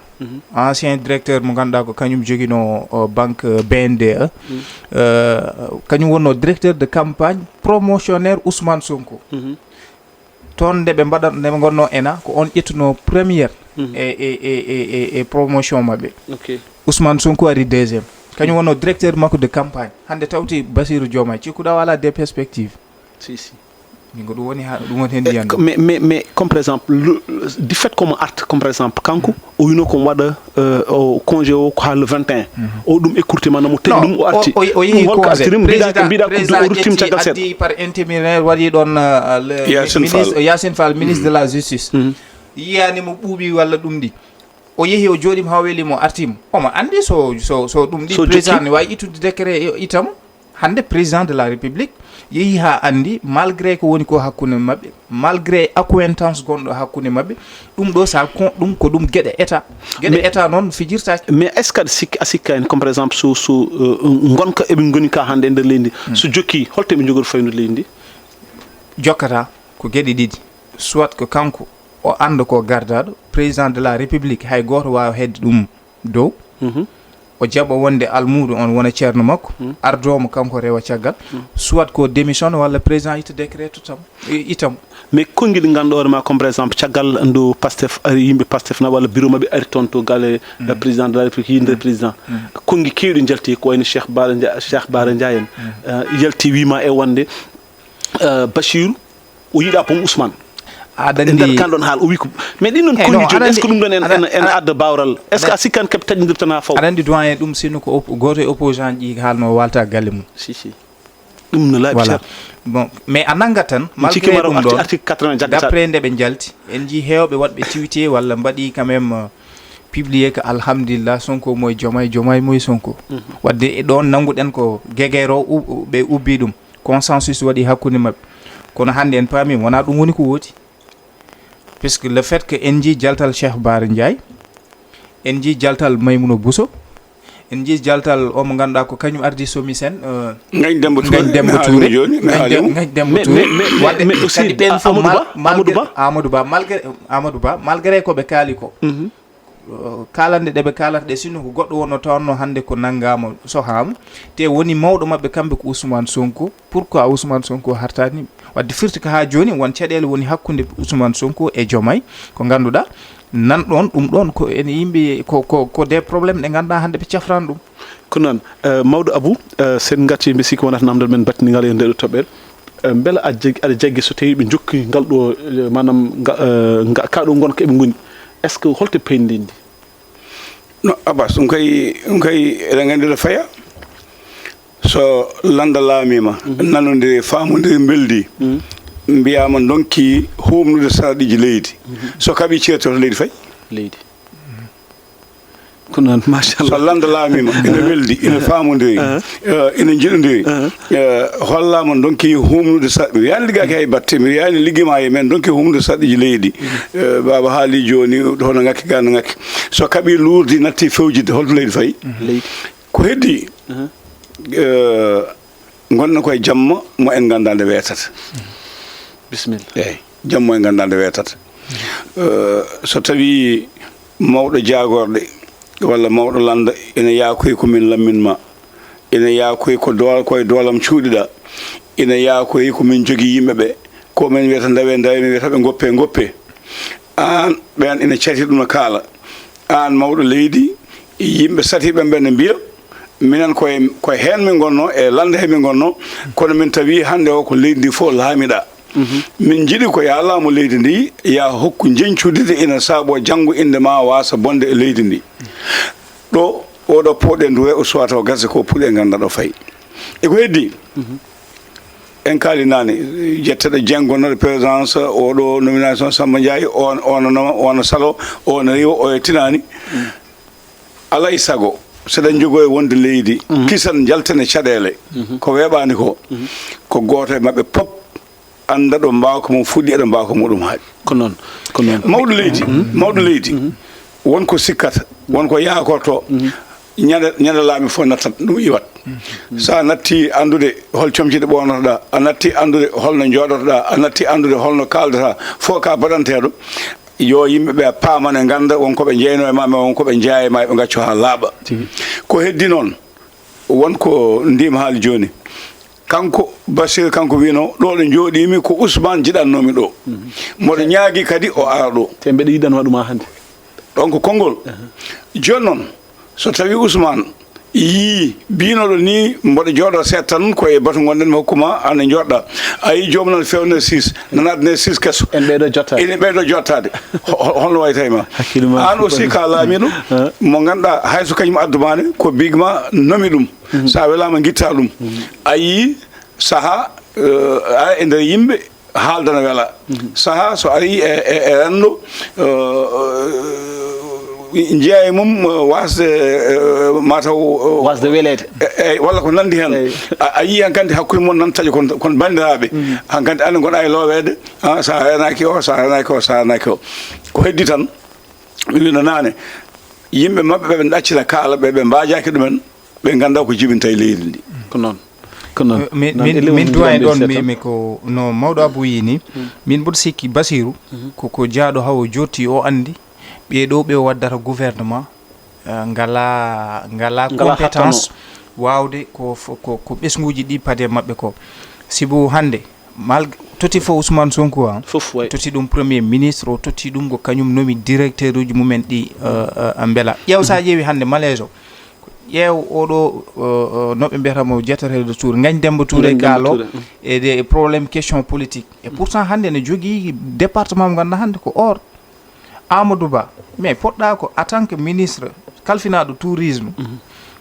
ancien directeur mo ngannduɗaa ko kañum joginoo banque B N D E, kañum wonnoo directeur de campagne promotionnaire Ousmane Sonko. Toon nde ɓe mbaɗa nde ɓe ngonnoo ena ko on ƴettunoo première e e e e e promotion maɓɓe. Ousmane Sonko ari deuxième. Kañum wonno directeur makko de campagne. Hannde tawti Bassirou Diomaye, cikkuɗa o alaa des perspectives? Si, si. Min ko ɗum woni ha, ɗum woni hen mbiyanmi. Mais, mais, mais, comme par exemple, le, le, du fait que mo arta, comme par exemple, kanko, o wino ko waɗa, euh, o congé o ko ha le vingt et un. O ɗum écourté ma, no mo teƴi ɗum, o arti. O, o, o yehi ɗum holko congé. Artirimo? Mbiɗa, président, mbiɗa ko président o ruttima ƴetti, caggal seeɗa. Addi par intérimaire, waɗi ɗon, euh, le Yacine Fall. Ministre, Yacine Fall, ministre de la justice. Yiyani mo ɓuuɓi walla ɗum ɗi. O yehi, o jooɗiima, haa o weli mo, artiima. Omo anndi so, so, so ɗum ɗi so président jokki? Ne waawi ittude décret, i-, itam. Hannde président de la République yehi haa anndi, malgré ko woni ko hakkunde maɓɓe, malgré accointance gonɗo hakkunde maɓɓe, ɗum ɗo sa kon, ɗum ko ɗum geɗe état. Geɗe état noon fijirtaake. Mais est-ce que aɗa sikki, a sikka en, comme par exemple, so, so, euh, ngonka eɓe ngoni ka hannde e nder leydi ndi, so jokki, holto eɓe njogori faynude leydi ndi? Jokkata ko geɗe ɗiɗi. Soit ko kanko o annda ko gardaaɗo, président de la République, hay gooto waawa hedde ɗum dow. O jaɓa wonde almuudo on wona ceerno makko, ardoo mo kanko rewa caggal. Soit ko démission walla président itta décret tottam, i-, itam. Mais konngi ɗi ngannduɗaa hoore ma, comme par exemple, caggal ndu Pastef ari, yimɓe Pastef na walla bureau maɓɓe ari toon to galle, eh, président de la République, yinde président. Konngi keewɗi njalti, ko wayno Cheikh Bara Ndia-, Cheikh Bara Ndiaye en, eh, yalti wiima e wonde, eh, Bachirou, o yiɗa boom Ousmane. Aɗa e nder anndi kan ɗon haala, o wi ko, mais ɗin noon, eh, konngi non, joni, aɗa est-ce que anndi, ɗum ɗon en, aɗa, en, en aɗa, adda bawral? Est-ce que aɗa, a sikkan keɓe taƴindirta na faw? Aɗa anndi doyen, ɗum sinno ko op-, gooto e opposant ji haalno waalta galle mum. Si, si. Ɗum no laaɓi. Voilà. Cher. Bon, mais a nanngat tan, mi malgré cikkima ɗum ɗon, article quatre-vingts jaggata. D'après nde ɓe njalti, en njii heewɓe waɗɓe tweeté walla mbaɗi quand même, euh, publié que alhamdulillah, Sonko moye Diomaye, Diomaye moye Sonko. Wadde e ɗon nannguɗen ko gegeero u-, u-, ɓe ubbi ɗum. Consensus waɗi hakkunde maɓɓe. Kono hannde en paami, wonaa ɗum woni ko wooti. Puisque le fait que en njii jaltal Cheikh Bara Ndiaye, en njii jaltal Maimouna Bousso, en njii jaltal o mo ngannduɗaa ko kañum ardi SOMISEN, euh, Ngagne Demba Touré. Ngagne Demba Touré. Ngagne Dem-, Ngagne Demba Touré. Mais, mais, mais, wadde mais aussi, kadi ɓen fof Amadou Ba, mal-, malgré, Amadou Ba. Amadou Ba, malgré, Amadou Ba, malgré ko ɓe kaali ko. Euh, kaalande ɗe ɓe kaalata ɗe, sinno ko goɗɗo wonno tawanno hannde ko nanngaama, sohaama, te woni mawɗo maɓɓe kamɓe ko Ousmane Sonko. Pourquoi Ousmane Sonko hartaani? Wadde firti ko haa jooni won caɗeele woni hakkunde Ousmane Sonko e Diomaye, ko ngannduɗaa nan ɗon, ɗum ɗon ko en yimɓe, ko, ko, ko des problèmes ɗe ngannduɗaa hannde ɓe cafrani ɗum. Ko noon, eh, mawɗo Abou, eh, sen ngati, mbi sikki wonata namdal men battingal e nder ɗo toɓɓere. Eh, mbela a jeg-, aɗa jaggi so tawi ɓe jokki ngal ɗo, eh, maanaam nga-, eh, nga-, ka ɗo ngonka eɓe ngoni? Est-ce que holto payndi ndi? No, Abbas, ɗum kay, ɗum kay eɗen nganndi ɗo faya. So lannda laamiima, nanondiri, faamondiri, mbeldi, mbiyaama ndonki huumnude sarɗiiji leydi. So kaɓi ceerti, hoto leydi fay? Leydi. Ko noon, machallah. So lannda laamiima, ina weldi, ina faamondiri, eh, ina njiɗondiri, eh, hollaama ndonki huumnude sa-, mi wiyaani liggaaki hay batte, mi wiyaani liggima e men, ndonki huumnude sarɗiiji leydi. Eh, Baaba haali jooni, hono ngakki gaa no ngakki. So kaɓi luurdi, natti fewjidde, holto leydi fayi? Leydi. Ko heddi, eh, ngonɗen koye jamma mo en nganndaa nde weetata. Bisimilla. Eeyi, jamma mo en nganndaa nde weetata. Eh, so tawii mawɗo jaagorɗe walla mawɗo lannda ina yaakoyi ko min lammin ma, ina yaakoyi ko dool-, ko e doolam cuuɗiɗaa, ina yaakoyi ko min jogii yimɓe ɓe, ko min wiyata ndawe ndawe, min wiyata ɓe ngoppe ngoppe. Aan, ɓeen ina cati ɗum no kaala. Aan mawɗo leydi, yimɓe satiiɓe ɓe ne mbiya, minen koye, koye heen min ngonnoo, e lannda heen min ngonnoo, kono min tawi hannde o ko leydi ndi fof laamiɗaa. Min njiɗi ko yaa laamu leydi ndi, yaa hokku njeñcudi ndi ina saaboo janngo innde ma waasa bonde e leydi ndi. Ɗo, oɗo pooɗe nduwe o suwata o gasa ko puɗe ngannda ɗo fayi. E ko heddi? En kaali naane, ƴetteɗo Dieng gonnoɗo présidence, oɗo nomination Samba Ndiaye, on, on, on, on salo, on riiwa, o e tinaani. Alaa e sago, so eɗen njogoo e wonde leydi, kisan njalten e caɗeele, ko weeɓaani ko, ko gooto e maɓɓe pop annda ɗo mbaawka mum fuɗɗi, e ɗo mbaawka muɗum haaɗi. Ko noon, ko noon. Mawɗo leydi, mawɗo leydi, won ko sikkata, won ko yaakorto, ñande, ñande laami fof nattat, ɗum iwat. So a natti anndude hol comci ɗe ɓoornotoɗaa, a natti anndude holno njooɗotoɗaa, a natti anndude holno kaaldataa, fof ka baɗanteeɗo, yo yimɓe ɓe paaman e ngannda won ko ɓe njeynoo e ma, mais won ko ɓe njeyaa e ma, ɓe ngacco haa laaɓa. Tigi. Ko heddi noon, won ko ndima haali jooni. Kanko, Bachir, kanko wino, ɗo ɗo njooɗiimi ko Ousmane jiɗannoomi ɗo. Mboɗo ñaagi kadi o ara ɗo. Te mbeɗa yiɗanoo ɗum haa hannde. Donc, konngol. Jooni noon, so tawii Ousmane Yii, biinoɗo ni, mboɗo jooɗo seeɗa tan, ko e batu ngonɗen, mi hokkuma, ana jooɗɗa. A yii, joomum nana fewna sis, nana adna sis keso. En ɓeydo jottaade. Ene ɓeydo jottaade. Ho-, ho-, holno wayi tawi ma? Hakkille ma Aan aussi fuɗɗani. Ka laamiiɗo, mo ngannduɗaa, hay so kañum addu ma ne, ko big ma nomi ɗum. Mhm. Sa welaama, ngitta ɗum. Mhm. A yii, saha, eh, a e nder yimɓe, haaldana wela. Mhm. Saha so ari e, e, e renndo, eh, eh, njiya e mum, eh, wasde, eh, mataw, eh, Wasde weleede. E, e, walla ko nanndi heen. Eyi. A, a yii hankadi hakkunde mon nan taƴa kon, kon banndiraaɓe. Mhm. Hankadi annen ngonɗa e looweede, ah, sa reenaaki o, sa reenaaki o, sa reenaaki o. Ko heddi tan, mi wiino naane, yimɓe maɓɓe ɓe ɓe ɗaccira kaala ɓe, ɓe mbaajaaki ɗumen, ɓe ngannda ko jibinta e leydi ndi. Ko noon. Ko noon. Min, Noon min, ele min woni duwa e njiyam ɗon, nder mi, seeɗa. Mi ko no mawɗo Abou yii ni, min mboɗo sikki Basiru, ko, ko jaaɗo hawo jotti o anndi, ɓee ɗo ɓe o waddata gouvernement, eh, ngala, ngala Ngala compétence hattano. Waawde ko, ko, ko ɓesnguuji ɗi pade maɓɓe ko. Sibu hannde, mal, toti fof Ousmane Sonko, ah, Fof, way. Toti ɗum premier ministre, o totti ɗum ko kañum nomi directeur uji mumen ɗi, eh, eh, mbela. Ƴeew sa ƴeewi hannde malaise o, ƴeew oɗo, eh, eh, no ɓe mbiyata mo, Jeteteeɗo Touré, Ngagne Demba Touré, Ngagne Demba gaalo, Touré, mm. E des problèmes, question politique. Et pourtant, hannde ne jogii département mo ngannduɗaa hannde ko or. Amadou Ba, mais poɗɗa ko en tant que ministre kalfinaaɗo tourisme,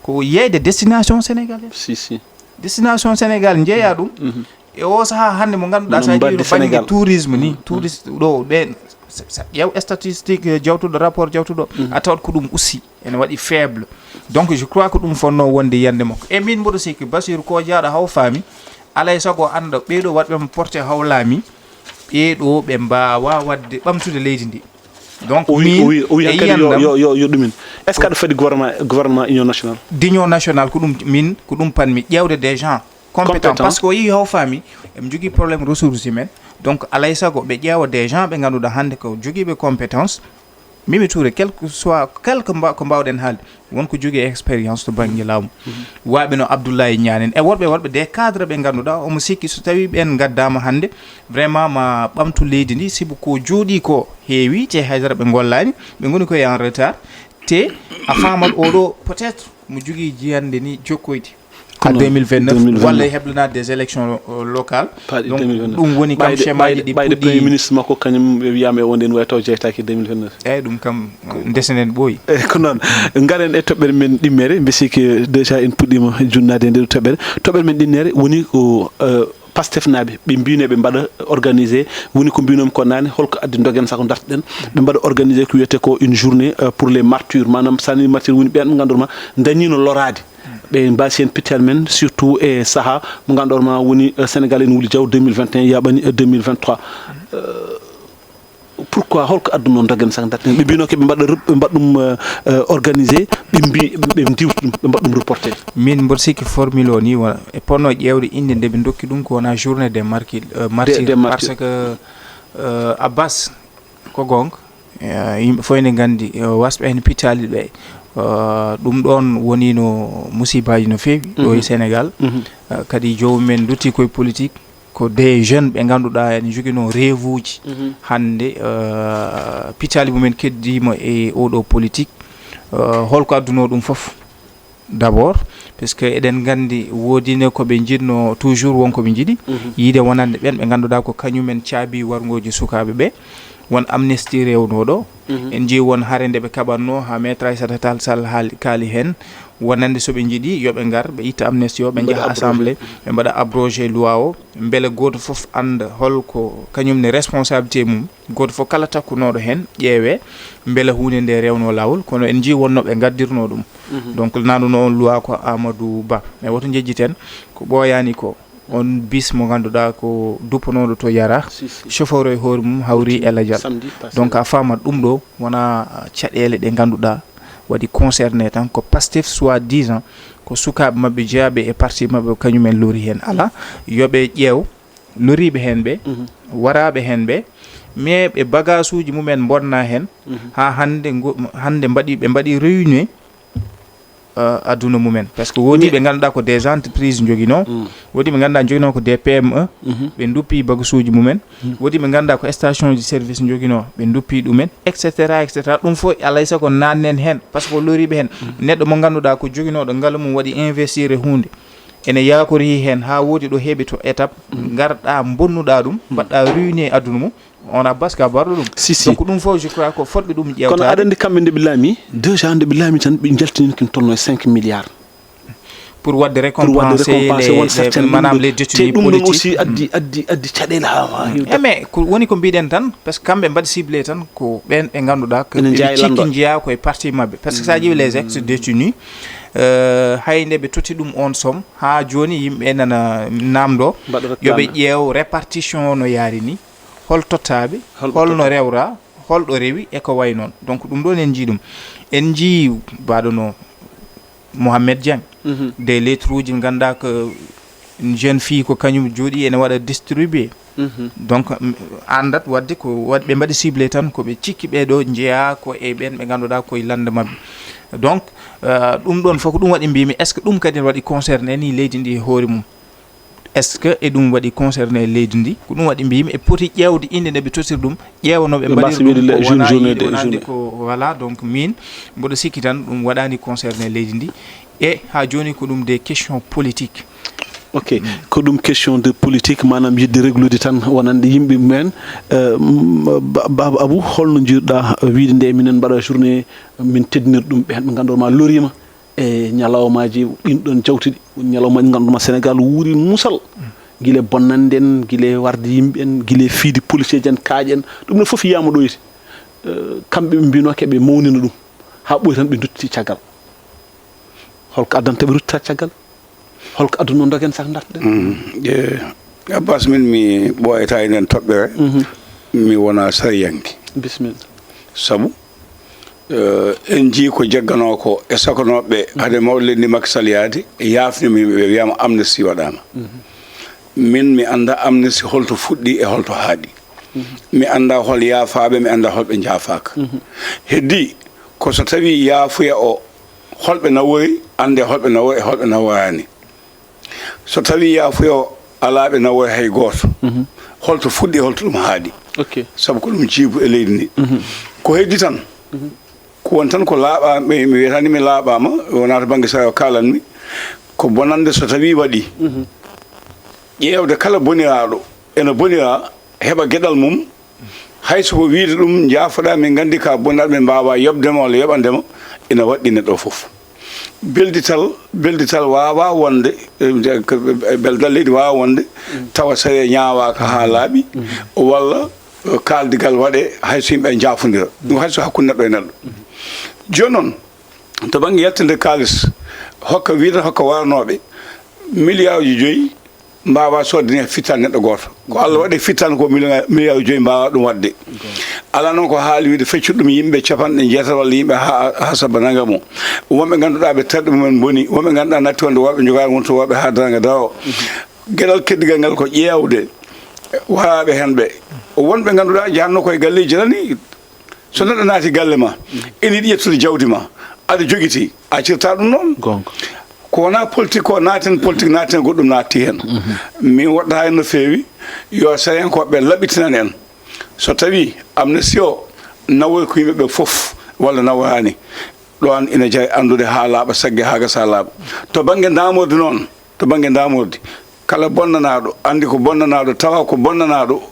ko yeeyde destination sénégalaise. Si, si. Destination Sénégal njeeya ɗum. Mhm. E o saha hannde mo ngannduɗaa, Mbaɗi sa ƴeewi no bannge Sénégal. Tourisme ni, touriste ɗo ɓen, sa, sa ƴeew statistique, eh, jawtuɗo, rapport jawtuɗo, a tawat ko ɗum aussi ene waɗi faible. Donc, je crois ko ɗum fonnoo wonde yiyannde makko. E min mboɗo sikki Basiru ko jaaɗo haw faami, alay sago annda ɓee ɗo waɗɓe mo porté haw laami, ɓee ɗo ɓe mbaawa waɗde ɓamtude leydi ndi. Donc, O wi, min o wi, o wi e hankadi yo, yiyannde am yo, yo, yo ɗumin. Est-ce que aɗa fadi gouvernement, gouvernement union nationale? D'union nationale, ko ɗum min, ko ɗum panmi, ƴeewde des gens compétents. Compétents. Parce que o yii haw faami, eɓe njogii problème ressources humaines. Donc, alay sago ɓe ƴeewa des gens ɓe ngannduɗaa hannde ko jogiiɓe compétence. Mimi Touré, quel que soit, quel que mba-, ko mbaawɗen haalde, won ko jogii expérience to bannge laamu. Waɓe no Abdoulaye Niane en, e worɓe, worɓe des cadres ɓe ngannduɗaa, omo sikki so tawii ɓeen ngaddaama hannde, vraiment ma ɓamtu leydi ndi, sibu ko jooɗii ko heewi, te haydara ɓe ngollaani, ɓe ngoni koye en retard, te a faamat oɗo peut-être mo jogii jiyannde ni jokkoyde. Ko à noon, deux mille vingt-neuf, deux mille vingt-neuf. Walla e heblanaade des élections, euh, locales. Paaɗi Donc, deux mille vingt-neuf. Ɗum woni kam ɓayde, schémaji ɓayde, ɗi ɓayde puɗɗii. Premier ministre makko kañum wiyaama e wonde ene wawi taw jeytaaki e deux mille vingt-neuf. Eyyi, ɗum kam, ndesenen ɓooyi. Eyyi, ko noon. Ngaren e toɓɓere men ɗimmere, mbi sikki déjà en puɗɗiima junnaade e nde ɗo toɓɓere. Toɓɓere men ɗimmere woni ko, euh, Pastefnaaɓe, ɓe mbino ɓe mbaɗa organisé, woni ko mbinomi ko naane, holko addi ndogen saka dartoɗen, ɓe mbaɗa organisé ko wiyete ko une journée, euh, pour les martyrs, maanaam sani martyr woni ɓen ɓe ngannduɗaa ma dañino loraade. Ɓe mbaasi heen pittaali men, surtout e saha mo ngannduɗaa ma woni, euh, Sénégal ene wuli jaw deux mille vingt et un yaaɓani, euh, deux mille vingt-trois. Euh, pourquoi, holko adduno ndogen saka dartoɗen? Ɓe mbino ke ɓe mbaɗa rep-, ɓe mbaɗa ɗum, euh, euh, organisé, ɓe mbi, ɓe ndiwti ɗum, ɓe mbaɗa ɗum reporté. Min mboɗo sikki formule o ni wona, e ponno ƴeewde innde nde ɓe ndokki ɗum ko wona journée des martyrs, euh, Des, martyrs, des martyrs. Parce que, euh, Abbas, ko goonga, eh, yimɓe fof ene nganndi, eh, wasɓe heen pittaali ɓe. Eh, ɗum ɗoon woniino musibaaji no feewi ɗo e Mhm. Sénégal. Mhm. Eh, kadi joomum en nduttii koye politique, ko des jeunes ɓe ngannduɗaa ene njoginoo rêve uji. Mhm. Hannde, eh, pittaali mumen keddiima e oɗo politique. Eh, holko addunoo ɗum fof? D'abord, parce que eɗen nganndi woodine ko ɓe njiɗno toujours won ko ɓe njiɗi, Mhm. yiide wonande ɓen ɓe ngannduɗaa ko kañumen caabi warngooji sukaaɓe ɓe. Won amnistie rewnooɗo. Mhm. En njii won hare nde ɓe kaɓatno haa Maître Aïssata Tall Sall haali, kaali heen. Wonande so ɓe njiɗi yo ɓe ngar, ɓe itta amnistie o, ɓe Ɓe mbaɗa njaha abrogé. Assemblée, ɓe mbaɗa abrogé loi o, mbele gooto fof annda holko kañum ne responsabilité mum. Gooto fof kala takkunooɗo heen ƴeewee mbele huunde nde rewnoo laawol, kono en njii wonnoo ɓe ngaddirnoo ɗum. Mhm. Donc, naanduno on loi ko Amadou Ba. Mais woto njejjiten, ko ɓooyaani ko on bis mo ngannduɗaa ko duppanooɗo to Yara, Si, si. Chauffeur o e hoore mum hawri Wutti Elhadj Diallo. Samedi passé. Donc, a faamat ɗum ɗo, wonaa caɗeele ɗe ngannduɗaa waɗi concerné tan, ko Pastef soi-disant, ko sukaaɓe maɓɓe jeyaaɓe e parti maɓɓe, kañumen lori heen. Alaa, yo ɓe ƴeew loriiɓe heen ɓe, Mhm. waraaɓe heen ɓe, mais ɓe bagasuuji mumen mbonna heen, Mhm. haa hannde ngo-, hannde mbaɗi, ɓe mbaɗi réunion, euh, aduna mumen, parce que woodi ɓe ngannduɗaa ko des entreprises njoginoo, woodi ɓe ngannduɗaa njoginoo ko des P M E, ɓe nduppi bagasuuji mumen. Woodi ɓe ngannduɗaa ko station ji service njoginoo, ɓe nduppi ɗumen, et cetera, et cetera. Ɗum fof alay sago naannen heen, parce que ko loriiɓe heen. Neɗɗo mo ngannduɗaa ko joginooɗo ngalu mum, waɗi investir e huunde, ene yaakori heen haa woodi ɗo heɓi to étape, ngarɗaa mbonnuɗaa ɗum, mbaɗɗaa ruiné aduna mum, on a baska barɗo ɗum. Si, si. Donc ɗum fof, je crois ko fotɓe ɗum ƴeewtaade. Kono aɗa anndi kamɓe nde ɓe laami, déjà nde ɓe laami tan ɓe njaltini kin tolno e cinq milliards. Pour waɗde récompenser les, won certains, maanaam les détenus politiques. Te ɗum ɗon aussi addi, addi, addi caɗeele haa, haa heewi. E mais ko woni ko mbiɗen tan, parce que kamɓe mbaɗi ciblé tan ko ɓeen ɓe ngannduɗaa ko ɓe cikki njeyaa ko e parti maɓɓe, parce que so a ƴeewi les ex détenus, euh, hay nde ɓe totti ɗum on somme, haa jooni yimɓe nana naamndo yo ɓe ƴeew répartition no yaari ni, hol tottaaɓe, holno rewra, holɗo rewi e ko way noon. Donc ɗum ɗoon en njii ɗum, en njii mbaɗono Mohamed Dieng, des lettres uji ngannduɗaa ko une jeune fille ko kañum jooɗi ene waɗa distribué. Donc anndat waɗde ko waɗ ɓe mbaɗi ciblé tan ko ɓe cikki ɓee ɗo njeyaa ko e ɓeen ɓe ngannduɗaa koye lannde maɓɓe. Donc euh, ɗum ɗoon fof ko ɗum waɗi mbimi, est ce que ɗum kadi ne waɗi concerné ni leydi ndi e hoore mum? Est ce que e ɗum waɗi concerné leydi ndi? Ko ɗum waɗi mbimi e poti ƴeewde innde nde ɓe totiri ɗum, ƴeewa no ɓe mbaɗiri ɗum, ko wona yiide anndi ko, voilà. Donc min mboɗo sikki tan ɗum waɗaani concerné leydi ndi. E haa jooni ko ɗum des questions politiques. Ok, ko ɗum question de politique, maanaam yiɗde réglude tan wonande yimɓe men. Euh, m- ba- baba Abou, holno njiɗɗa wiide nde minen mbaɗa journée, min teddinir ɗum ɓeen ɓe ngannduɗaa ma loriima e ñalawmaaji ɗin ɗon jawtuɗi, woni ñalawmaaji ngannduɗaa ma Sénégal wuuri musal, gila bonnande en, gila warde yimɓe en, gila fiide policier en, kaaƴe en, ɗum ɗo fof yiyaama ɗo yiti. Euh, kamɓe ɓe mbinoo ke ɓe mawnina ɗum haa ɓoy tan ɓe dutti caggal. Holko addanta ɓe ruttitaade caggal? Holko adduno dogen sak dartoɗen? Mm. Eh, Abbas, min mi ɓooyata e nden toɓɓere. Mi wona sariyanke. Bisimilla. Sabu eh, en njii ko jagganoo ko e sakonooɓe hade mawɗo leydi ndi Macky Sall yaade, yaafnima yimɓe ɓe, wiyaama amnesty waɗaama. Min mi annda amnesty holto fuɗɗi e holto haaɗi. Mi annda hol yaafaaɓe, mi annda hol ɓe njaafaaka. Heddii ko so tawii yaafuya o holɓe nawori, annde holɓe nawori e holɓe naworaani. So tawii yaafuya o alaa ɓe nawori hay gooto, holto fuɗɗi, holto ɗum haaɗi? Ok. Sabu ko ɗum jiibu e leydi ndi. Ko heddi tan, ko woni tan ko laaɓa, mi mi wiyata ni mi laaɓaama, wonaa to bannge sariya o kaalanmi, ko bonannde so tawii waɗii. Ƴeewde kala boniraaɗo ena bonira, heɓa geɗal mum, hay so ko wiide ɗum njaafoɗaa, min nganndi ka bonnaɗo, min mbaawaa yoɓde ma walla yoɓande ma, ina waɗɗi neɗɗo o fof. Beldital, beldital waawaa wonde, eh, ko, eh, beldital leydi waawaa wonde, tawa sariya ñaawaaka haa laaɓi, walla eh, kaaldigal waɗee hay so yimɓe njaafondira. Ɗum hay so hakkunde neɗɗo e neɗɗo. Jooni noon, to bannge yaltinde kaalis, hokka wiide, hokka waranooɓe, miliyaaruji joyi mbaawaa soodde ni fittaandu neɗɗo gooto. Ko Allah waɗi fittaandu ko miliya-, miliyaaruji joyi mbaawaa ɗum waɗde. Alaa noon ko haali wiide feccude ɗum yimɓe capanɗe jeetati walla yimɓe ha-, haa saba nanga mo. Wonɓe ngannduɗaa ɓe terɗe mumen mboni, wonɓe ngannduɗaa natti wonde worɓe njogaani wonto worɓe haa darnga daro. Geɗal keddigal ngal ko ƴeewde waraaɓe heen ɓe. Wonɓe ngannduɗaa njahatnoo koye galleeji tan ni. So neɗɗo naati galle ma, ene yiɗi ƴettude jawdi ma, aɗa jogiti, a accirta ɗum noon. Goonga. Ko wonaa politique ko naaten, politique naaten, goɗɗum naatti heen. Min woɗɗata heen no feewi, yo sariyankooɓe ɓe laɓɓitinan en. So tawii amnesty o nawoyi ko yimɓe ɓe fof walla naworaani, ɗoon ina jari anndude haa laaɓa, sagge haa gasa laaɓa. To bannge ndaamordi noon, to bannge ndaamordi, kala bonnanaaɗo, anndi ko bonnanaaɗo, tawa ko bonnanaaɗo,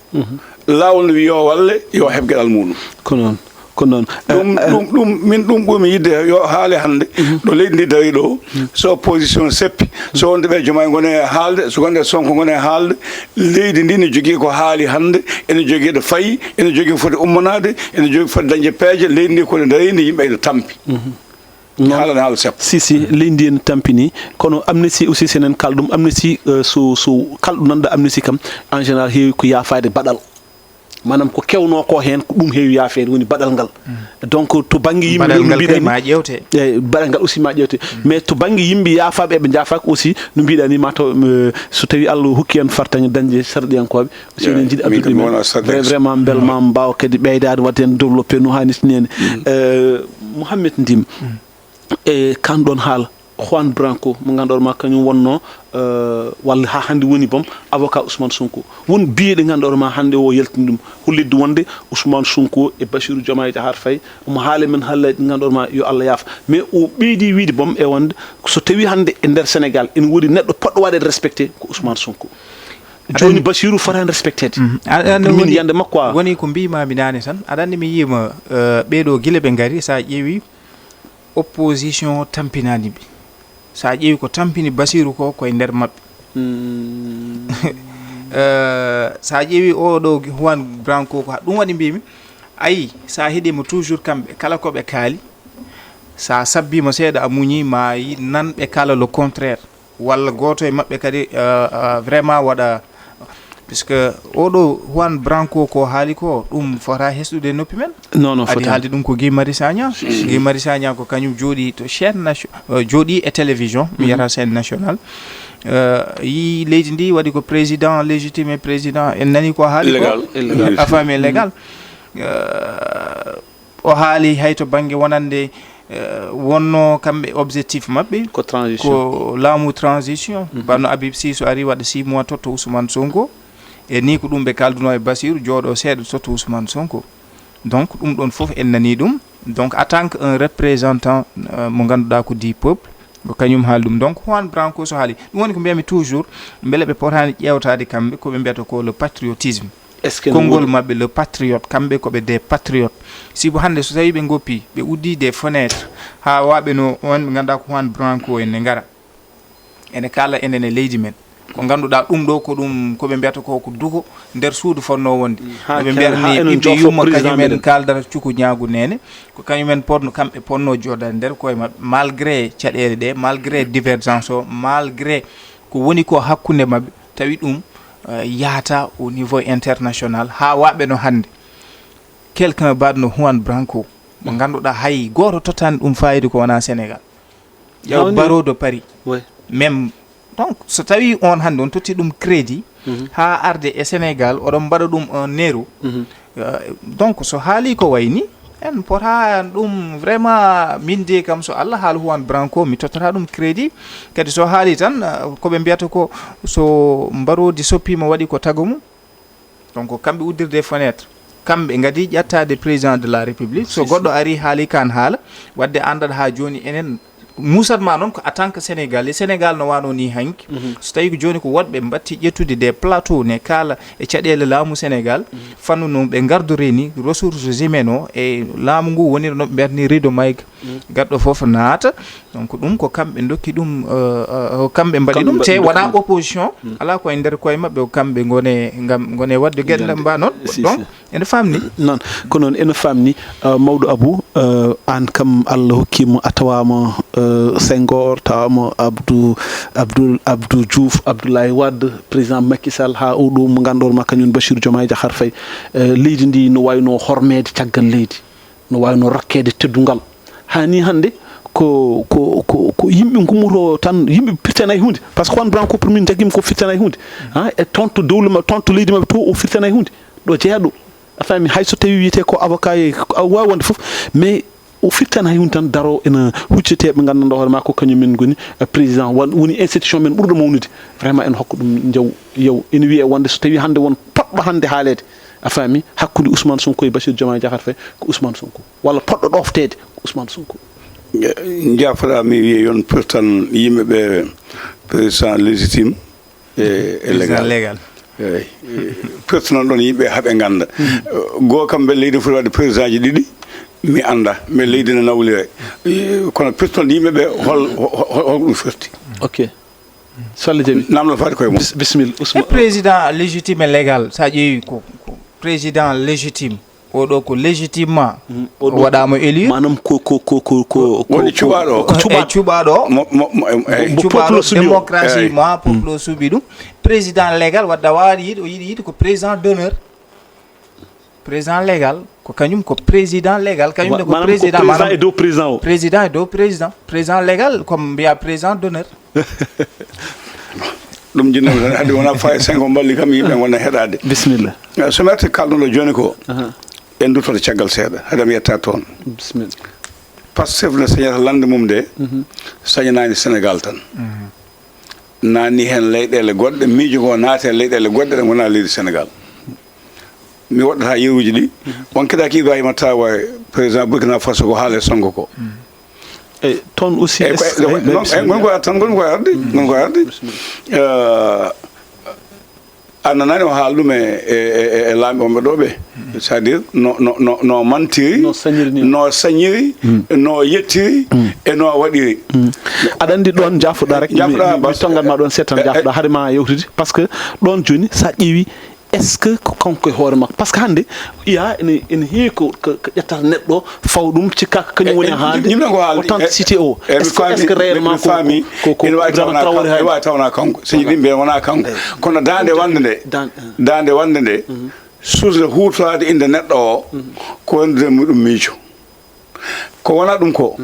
laawol no wiyi yo walle, yo heɓ geɗal muɗum. Ko noon, ko noon. Ɗum, eh, eh. Ɗum, ɗum, min ɗum ɓurmi yiɗde yo haale hannde, ɗo leydi ndi dari ɗo, so opposition seppi, so wonde ɓe Diomaye ngone e haalde, so wonde Sonko ngone e haalde, leydi ndi ne jogii ko haali hannde, ene jogii ɗo fayi, ene jogii ko foti ummanaade, ene jogii ko foti dañde peeje, leydi ndi ko nde dari ndi yimɓe ene tampi. Noon. Haalana haala sappo. Si, si, leydi ndi en tampini. Kono amnesty aussi, so enen kal ɗum, amnesty, eh, so, so kal ɗo nanɗa amnesty kam, en général heewi ko yaafaade baɗal. Maanaam ko kewnoo ko heen, ko ɗum heewi yaafeede, woni baɗal ngal. Donc, to bannge yimɓe ɓe no mbiɗa ni, ma ƴeewte. Eh, baɗal ngal aussi ma ƴeewte. Mais to bannge yimɓe yaafaaɓe, ɓe njaafaaka aussi, no mbiɗa ni, ma taw, eh, so tawii Allah hokki en fartaŋŋe dañde sarɗiyankooɓe, so eɗen njiɗi addude min. Vra-, vraiment, mbel ma mbaawa kadi ɓeydaade, waɗde heen développé no haanirta ni. Eh, Mouhamed Ndim, E kan ɗon haala, Juan Branco mo ngannduɗaa ma kañum wonno, eh, walla haa hannde woni boom avocat Ousmane Sonko. Won biyeɗe ngannduɗaa ma hannde o yaltini ɗum, hollitde wonde Ousmane Sonko e Bassirou Diomaye Diakhar Faye omo haala men haalaaji ɗi ngannduɗaa ma yo Allah yaafo. Mais o ɓeydi wiide boom e wonde so tawi hannde e nder Sénégal ene woodi neɗɗo poɗɗo waɗeede respecté ko Ousmane Sonko. Jooni Bassirou fotaani respecteede. Mhm. A- a- Pour min woni- yiyannde makko a- woni ko mbimami naane tan. Aɗa anndi mi yiima, eh, ɓeeɗo gila ɓe ngari, sa ƴeewi opposition tampinani ɓe. Sa ƴeewi ko tampini Bassirou ko koye nder maɓɓe. Eh, sa ƴeewi oɗo Juan Branco ko ɗum waɗi mbimi, ayi, sa heɗimo toujours kamɓe kala ko ɓe kaali, sa sabbimo seeɗa a muñi ma yi- nan ɓe kala le contraire. Walla gooto e maɓɓe kadi, eh, eh, vraiment waɗa, puisque oɗo Juan Branco ko haali ko ɗum fota hesɗude e noppi men. Non, non, adi fota. Haalde ɗum ko Guy Marius Sagna. Guy Marius Sagna ko kañum jooɗi to chaîne nation, eh, jooɗi e télévision mi yiyata chaîne nationale. Eh, yi leydi ndi waɗi ko président légitime e président en nani ko haali ko. Légal. A faami, légal. Eh, o haali hay to bannge wonande, eh, wonno kamɓe objectif maɓɓe ko transition. Ko laamu transition. Banno Habib Sy so ari waɗa six mois totta Ousmane Sonko. E ni ko ɗum ɓe kalduno e Bassirou, jooɗo seeɗa totta Ousmane Sonko. Donc ɗum ɗon fof en nani ɗum. Donc en tant que un représentant, eh, mo ngannduɗaa ko du peuple, ko kañum haali ɗum. Donc Juan Branco so haali ɗum woni ko mbiyami toujours, mbele ɓe potani ƴeewtaade kamɓe ko ɓe mbiyata ko le patriotisme. Est-ce que konngol maɓɓe le patriote, kamɓe ko ɓe des patriotes. Sibu hannde so tawi ɓe ngoppi, ɓe uddi des fenêtres, haa waɓe no on ɓe ngannduɗaa ko Juan Branco en ne ngara. Ene kala enen e leydi men. Ko ngannduɗaa ɗum ɗo ko ɗum ko ɓe mbiyata ko ko duko nder suudu fonnoo wonde. Haa ɓe mbiyata ni ɓiɓɓe yumma kañumen kaldata cuku ñaagu nene. Ko kañumen ponno, kamɓe ponno joɗade nder koye maɓɓe, malgré caɗeele ɗe, malgré divergence o, malgré ko woni ko hakkunde maɓɓe, tawi ɗum, eh, yahata au niveau international, haa waɓe no hannde. Quelqu'un mbaɗno Juan Branco, mo ngannduɗaa hay gooto tottani ɗum fayida ko wona Sénégal. Ƴeew Barodo Paris. Oui. Même, donc, so tawi on hannde on totti ɗum crédit, haa arde e Sénégal, oɗon mbaɗa ɗum un euro. Euh, donc, so haali ko wayni, en pota ɗum vraiment, min de kam so Allah haal Juan Branco, mi tottata ɗum crédit. Kadi so haali tan, euh, ko ɓe mbiyata ko so mbarodi soppima waɗi ko tago mum. Donc, kamɓe uddirde fenêtre. Kamɓe ngadi ƴattade président de la République. So goɗɗo ari haali kan haala, wadde andat ha joni enen musat ma noon ko en tant que Sénégalais, Sénégal no wano ni hanki. So tawi ko joni ko woɗɓe mbatti ƴettude des plateaux ne kaala e caɗele laamu Sénégal, fannu no ɓe gardore ni ressources humaines o e laamu ngu wonira no ɓe mbiyata ni rideau mayga. Gaɗɗo fof naata. Donc ɗum ko kamɓe dokki ɗum, euh, euh, kamɓe mbaɗi ɗum, te wona opposition. Ala ko e nder koye maɓɓe, ko kamɓe ngone ngam ngone wadde geɗe ɗe mba noon. Donc ene famni. Non, ko noon ene famni. Euh, mawɗo Abou, euh, an kam Allah hokkima a tawama, euh, Senghor, tawama Abdou, Abdoul, Abdou Diouf, Abdoulaye Wade, président Macky Sall, ha oɗo mo ganduɗon ma kañum Bassirou Diomaye Diakhar Faye. Euh, leydi ndi no wayno hormede caggal leydi. No wawno rokkeede teddungal. Haa ni hannde ko, ko, ko, ko yimɓe ngummoto tan, yimɓe pirtani hay huunde. Par ce que Juan Branco pour min jaggiima ko firtani hay huunde. Ha, e toon to dowle ma-, toon to leydi maɓɓe to o firtani hay huunde. Ɗo jeyaa ɗo. A faami, hay so tawi wiyetee ko avocat e, a waawi wonde fof, mais o firtani hay huunde tan daro ena huccete ɓe nganndanɗaa hoore makko kañum men ngoni, eh, président, wan-, woni institution men ɓurɗo mawnude. Vraiment ene hokka ɗum njaw, yaw. Ene wiyee wonde so tawi hannde won poɗɗo hannde haaleede, a faami, hakkunde Ousmane Sonko e Bassirou Diomaye Diakhar Faye ko Ousmane Sonko. Walla poɗɗo ɗofteede ko Ousmane Sonko. Jaafoɗa, mi wiye yon pirtan yimɓe ɓe président légitime e, e légal. Légal. Eyi. Pirtanon ɗon yimɓe haɓe ngannda. Goo kam mbe leydi foti waɗde président ji ɗiɗi, mi annda. Mbe leydi no nawlire. Kono pirtanon yimɓe ɓe hol, hol, hol, hol ɗum firti. Ok. So Allah jaɓi. Namdal faade koye mum. Bis-, bisimilla, Ousmane. E président légitime et légal, sa ƴeewi ko, ko président légitime. Oɗo ko légitimement waɗama élire. Maanaam ko, ko, ko, ko, ko, woni ko cuɓaaɗo. Ko cuɓaaɗo. E cuɓaaɗo. Mo, mo, mo, em, eyi. Cuɓaaɗo peuple suɓi o. Démocratie ma, peuple o suɓi ɗum. Président légal, wadde a wawa yiide, o yiɗi yiide ko président d'honneur. Président légal, ko kañum ko président légal, kañum ne ko maanaam ko président, président maanaam e dow président o. Président e dow président. Président légal, comme mbiya président d'honneur. Ɗum jinnoomi tan, haade wona fayi sengo mballi kam, yimɓe ngona heɗaade. Bisimilla. Eh, so mi arti kalɗo ɗo jooni ko, aha, en duttoto caggal seeɗa, haade mi yetta toon. Bisimilla. Pastef ne sañata lannde mum nde, sañanaani Sénégal tan. Naanni heen leyɗeele goɗɗe, miijo ngo naati e leyɗeele goɗɗe ɗe ngonaa leydi Sénégal. Mi waɗata yeruuji ɗi. On keɗaaki Ibrahima Traoré, président Burkina Faso, ko haala e Sonko ko. E toon aussi, Eyi, ko- est-ce- eyi, eyi, non, bisimilla. Eyi, ngon ko arde tan, ngon ko arde, ngon ko arde. Eh, a nanaani o haala ɗum e, e, e, e laamɓe wonɓe ɗo ɓe. C'est-à-dire, no, no, no, no mantiri, No sañiri ni. No sañiri, no yettiri, e no waɗiri. Aɗa anndi ɗoon, jaafoɗa rek, mi, Jaafoɗa, mi, mi Bas. tonngan ma ɗoon seeɗa tan, Eh, eh. Jaafoɗa, hade ma yewtude, par ce que ɗoon jooni, so a ƴeewi, est-ce que ko kanko e hoore makko? Par ce que hannde, iya, ene, ene heewi ko, ko, ko ƴettata neɗɗo, faw ɗum, cikka ko kañum woni e haande, Yimɓe ko haali, authenticité o. E mi Est-ce que, est-ce que faami, réellement mi ko, faami, ko, ko ene waawi Ibrahima tawnaa Traoré kanko, haali? Ene waawi tawnaa kanko, so yiɗi mbiyen wonaa kanko. Kono daande wannde nde, Dan- daande wannde nde, suusde huutoraade innde neɗɗo o, ko wondude muɗum miijo. Ko wonaa ɗum ko,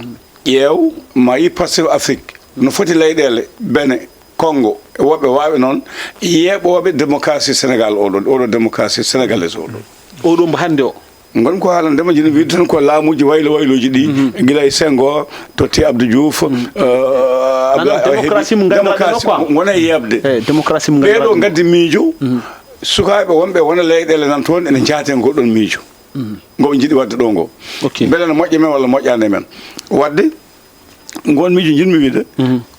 ƴeew, ma yi Pastef Afrique, no foti leyɗeele, Benin, Congo, e woɓɓe waawi noon, yeeɓooɓe démocratie Sénégal oɗo, oɗo démocratie sénégalaise oɗo. Oɗo mbo hannde o. Ngon ko haalande ma jini wiide tan ko laamuuji waylo waylooji ɗi, gila e Senghor, totti Abdou Diouf, eh, Maanaam Abdoulaye démocratie mo ngannduɗaa démocratie ɓe nokku am. Wona e yeeɓde. Eh, démocratie mo Ɓee ɗo ngannduɗaa ngaddi miijo, sukaaɓe wonɓe wona leyɗeele nan toon ene njaati e ngol ɗon miijo. Ngo ɓe njiɗi waɗde ɗo ngo. Ok. Mbele no moƴƴa men walla moƴƴaani men. Waɗde, ngon miijo njiɗmi wiide,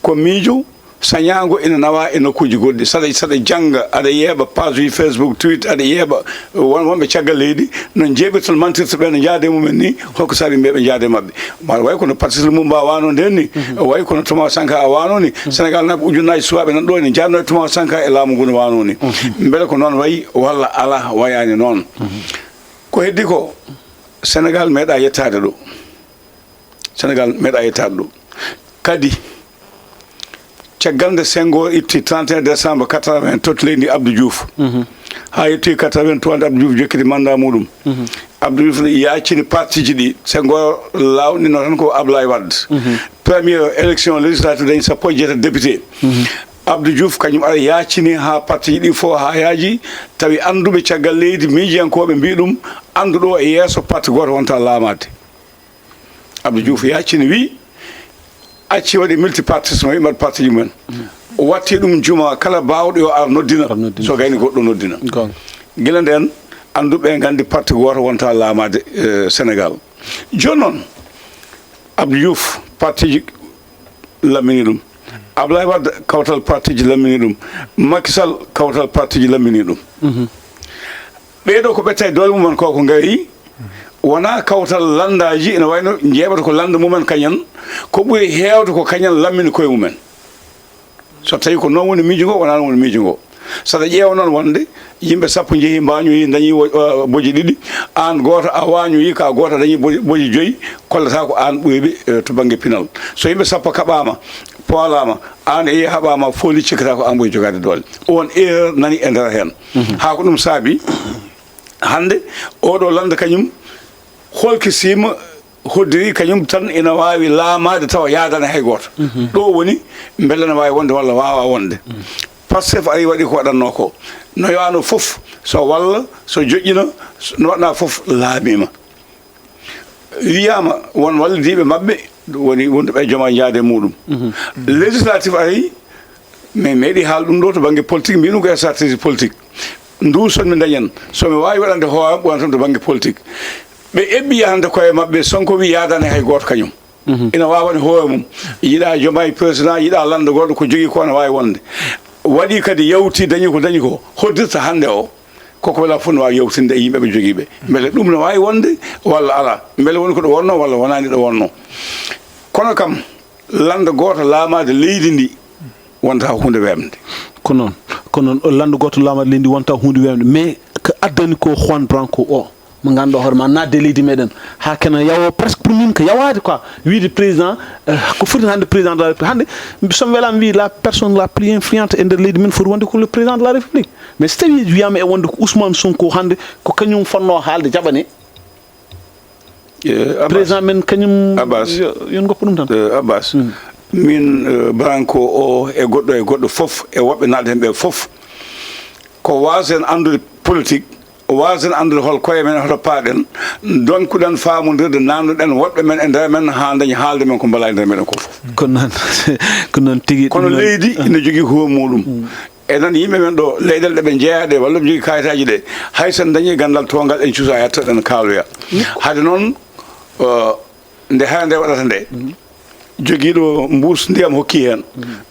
ko miijo sañaango ina nawaa e nokkuuji goɗɗi. Saɗa, saɗa jannga, aɗa yeeɓa page uji Facebook, Twitter, aɗa yeeɓa won-, wonɓe caggal leydi, no njeeɓirton mantirta ɓe, no njaade mumen ni, holko saabi mbeɓe njaade maɓɓe. Ma way kono Patrice Lumumba wano nden ni, way kono Thomas Sankara wano ni, Sénégal naaɓe ujunnaaji suwaaɓe nan ɗo ene njaadno e Thomas Sankara e laamu ngu no wano ni. Mbele ko noon wayi walla alaa, wayaani noon. Ko heddi ko, Sénégal meeɗa yettaade ɗo. Sénégal meeɗa yettaade ɗo. Kadi, caggal nde Senghor itti trente et un décembre quatre-vingt, totti leydi ndi Abdou Diouf. Haa yetti quatre-vingt-trois nde Abdou Diouf jokkiti mandat muɗum. Abdou Diouf ne yaacini partiji ɗi. Senghor laawnino tan ko Ablaye Wade. Première élection législative dañi sappo e jeetati député. Abdou Diouf kañum ara yaacini haa partiji ɗi fof haa yaaji, tawi annduɓe caggal leydi, miijiyankooɓe mbii ɗum, anndu ɗo e yeeso parti gooto wonta laamaade. Abdou Diouf yaacini, wi acci waɗi multipartisme, wi mbaɗ partiji mumen. O watti ɗum juma, kala baawɗo yo ar noddina, so gayni goɗɗo noddina. Gila nden, annduɓe nganndi parti gooto wonta laamaade, eh, Sénégal. Jooni noon, Abdou Diouf, partiji lammini ɗum. Ablaye Wade, kawtal partiji lammini ɗum. Macky Sall, kawtal partiji lammini ɗum. Ɓee ɗo ko ɓe tawi doole mumen ko, ko ngayi, wonaa kawtal lanndaaji ene wayno njeeɓata ko lannda mumen kañen, ko ɓuri heewde ko kañen lammini koye mumen. So tawi ko noon woni miijo ngo, wonaa noon woni miijo ngo. Saɗa ƴeewa noon wonde yimɓe sappo njehi mbaañoyi, dañi wo-, eh, boji ɗiɗi, aan gooto a waañoyi ka gooto a dañi boji, boji joyi, kollata ko aan ɓuri ɓe, eh, to bannge pinal. So yimɓe sappo kaɓaama, poolaama, aan e haɓaama, fooli cikkata ko aan ɓuri jogaade doole. On erreur nani e nder heen. Haa ko ɗum saabi hannde oɗo lannda kañum holkisiima, hoddiri kañum tan ina waawi laamaade tawa yaadaani hay gooto. Ɗo woni mbele ene waawi wonde walla waawaa wonde. Pastef ari waɗi ko waɗatnoo ko. No yo ano fof, so walla, so joƴƴina, so no waɗnaa fof laamiima. Wiyaama won wallidiiɓe maɓɓe, woni wonduɓe e joma njaade muɗum. Législatif ari, min meeɗi haal ɗum ɗo to bannge politique, mbiɗum ko stratégie politique. Ndu son mi dañan, so mi waawi waɗande hooram, ɓuran tan to bannge politique. Ɓe eɓɓi yahande koye maɓɓe, Sonko wi yaadaani hay gooto kañum. Ina waawani hoore mum. Yiɗa Diomaye président, yiɗa lannda goɗɗo, ko jogii ko ene waawi wonde. Waɗi kadi yawti, dañi ko dañi ko, hoddirta hannde o. Koko wela fof no waawi yawtinde e yimɓe ɓe jogii ɓe. Mbele ɗum no waawi wonde walla alaa? Mbele woni ko ɗo wonnoo walla wonaani ɗo wonnoo? Kono kam, lannda gooto laamaade leydi ndi wonta huunde weemde. Ko noon, ko noon, lannda gooto laamaade leydi ndi wonta huunde weemde. Mais ko addani ko Juan Branco o, mo ngannduɗaa hoore ma, naatde e leydi meɗen, haa kene yawo presque pour min ko yawaade quoi, wiide président, eh, ko foti hannde président de la République. Hannde, so mi welaama, mi wii la personne la plus influente e nder leydi men foti wonde ko le président de la République. Mais so tawi wiyaama e wonde ko Ousmane Sonko hannde, ko kañum fotnoo haalde jaɓane. Eh, Abbas. Président men kañum, Abbas. Yo, yo en ngoppu ɗum tan. Eh, Abbas, min, eh, Branco o e goɗɗo e goɗɗo fof, e woɓɓe naatde heen ɓe fof, ko waasde en anndude politique, Waasden anndude hol koye men, hoto paaɗen, ndonkuɗen faamondirde, naamnoɗen woɗɓe men e nder men haa ndañi haalde men ko mbalaa e nder meɗen ko fof. Ko noon, ko noon tigi. Kono leydi ene jogii hurum muɗum. Enen yimɓe men ɗo, leyɗeele ɗe ɓe njeyaa ɗe, walla ɓe njogii kayitaaji ɗe, hay so en ndañii ganndal towngal, en cuusa, yettoɗen kaaloya. Hade noon, uh, nde hare nde waɗata nde, jogiiɗo mbuus ndiyam hokki heen,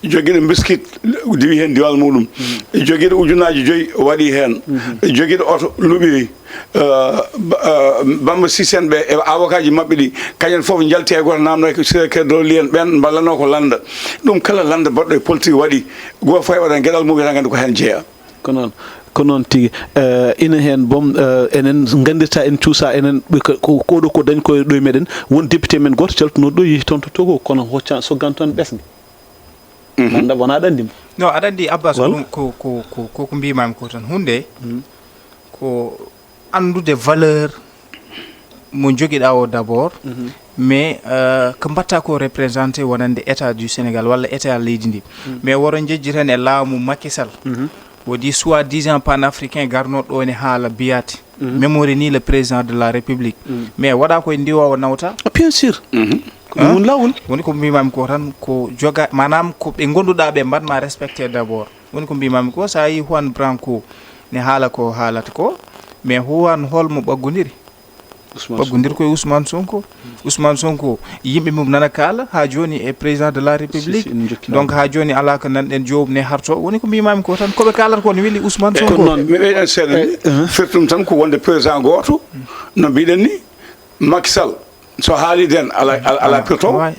jogiiɗo mbiskit diwi heen diwal muɗum, jogiiɗo ujunnaaji joyi waɗi heen, jogiiɗo oto luɓiri, uh, ba-, uh, Bamba Sisen ɓe e avocat ji maɓɓe ɗi, kañen fof njalti e gooto, naamno ko Ciré Clédor Ly en, ɓeen mballanoo ko lannda. Ɗum kala lannda baɗɗo e politique waɗi, gooto fof e waɗa geɗal mum, wiyata nganndi ko heen jeyaa. Ko noon, ko noon tigi. Eh, ina heen boom, eh, enen nganndirta, en cuusa, enen ɓe ko, ko, koɗo ko dañ koye ɗo e meɗen, won député men gooto caltunooɗo ɗo, yehi toon to Togo, kono hocca, soggan toon ɓesnge. Manda wona aɗa anndi mo. No, aɗa anndi, Abbas, ko, ko, ko, ko, ko mbimami ko tan. Huunde, ko anndude valeur mo jogiɗa o d'abord, mais, euh, ko mbatta ko représenté wonande état du Sénégal walla état leydi ndi. Mais woro jejji tan e laamu Macky Sall. Wodi soi-disant panafricain garnoɗo ɗo ne haala biyati. Memory ni le président de la République. Mais waɗa koye ndiwowo nawta. Ah, bien sûr. Ko ɗum woni laawol. Woni ko mbimami ko tan, ko joga, maanaam ko ɓe gonduɗa ɓe mbaɗma respecté d'abord. Woni ko mbimami ko, sa yi Juan Branco ne haala ko haalata ko, mais Juan holmo ɓaggodiri? Ɓaggodiri koye Ousmane Sonko. Ousmane Sonko, yimɓe mum nana kaala haa jooni e président de la République. Donc haa jooni alaa ko nanɗen joom ne harto. Woni ko mbimami ko tan, ko ɓe kaalata ko ne weli Ousmane Sonko. Ko noon. Mi ɓeydan seeɗa ni, firti ɗum tan ko wonde président gooto, no mbiɗen ni, Macky Sall, so haali den, ala, ala, ala pirto. Waay.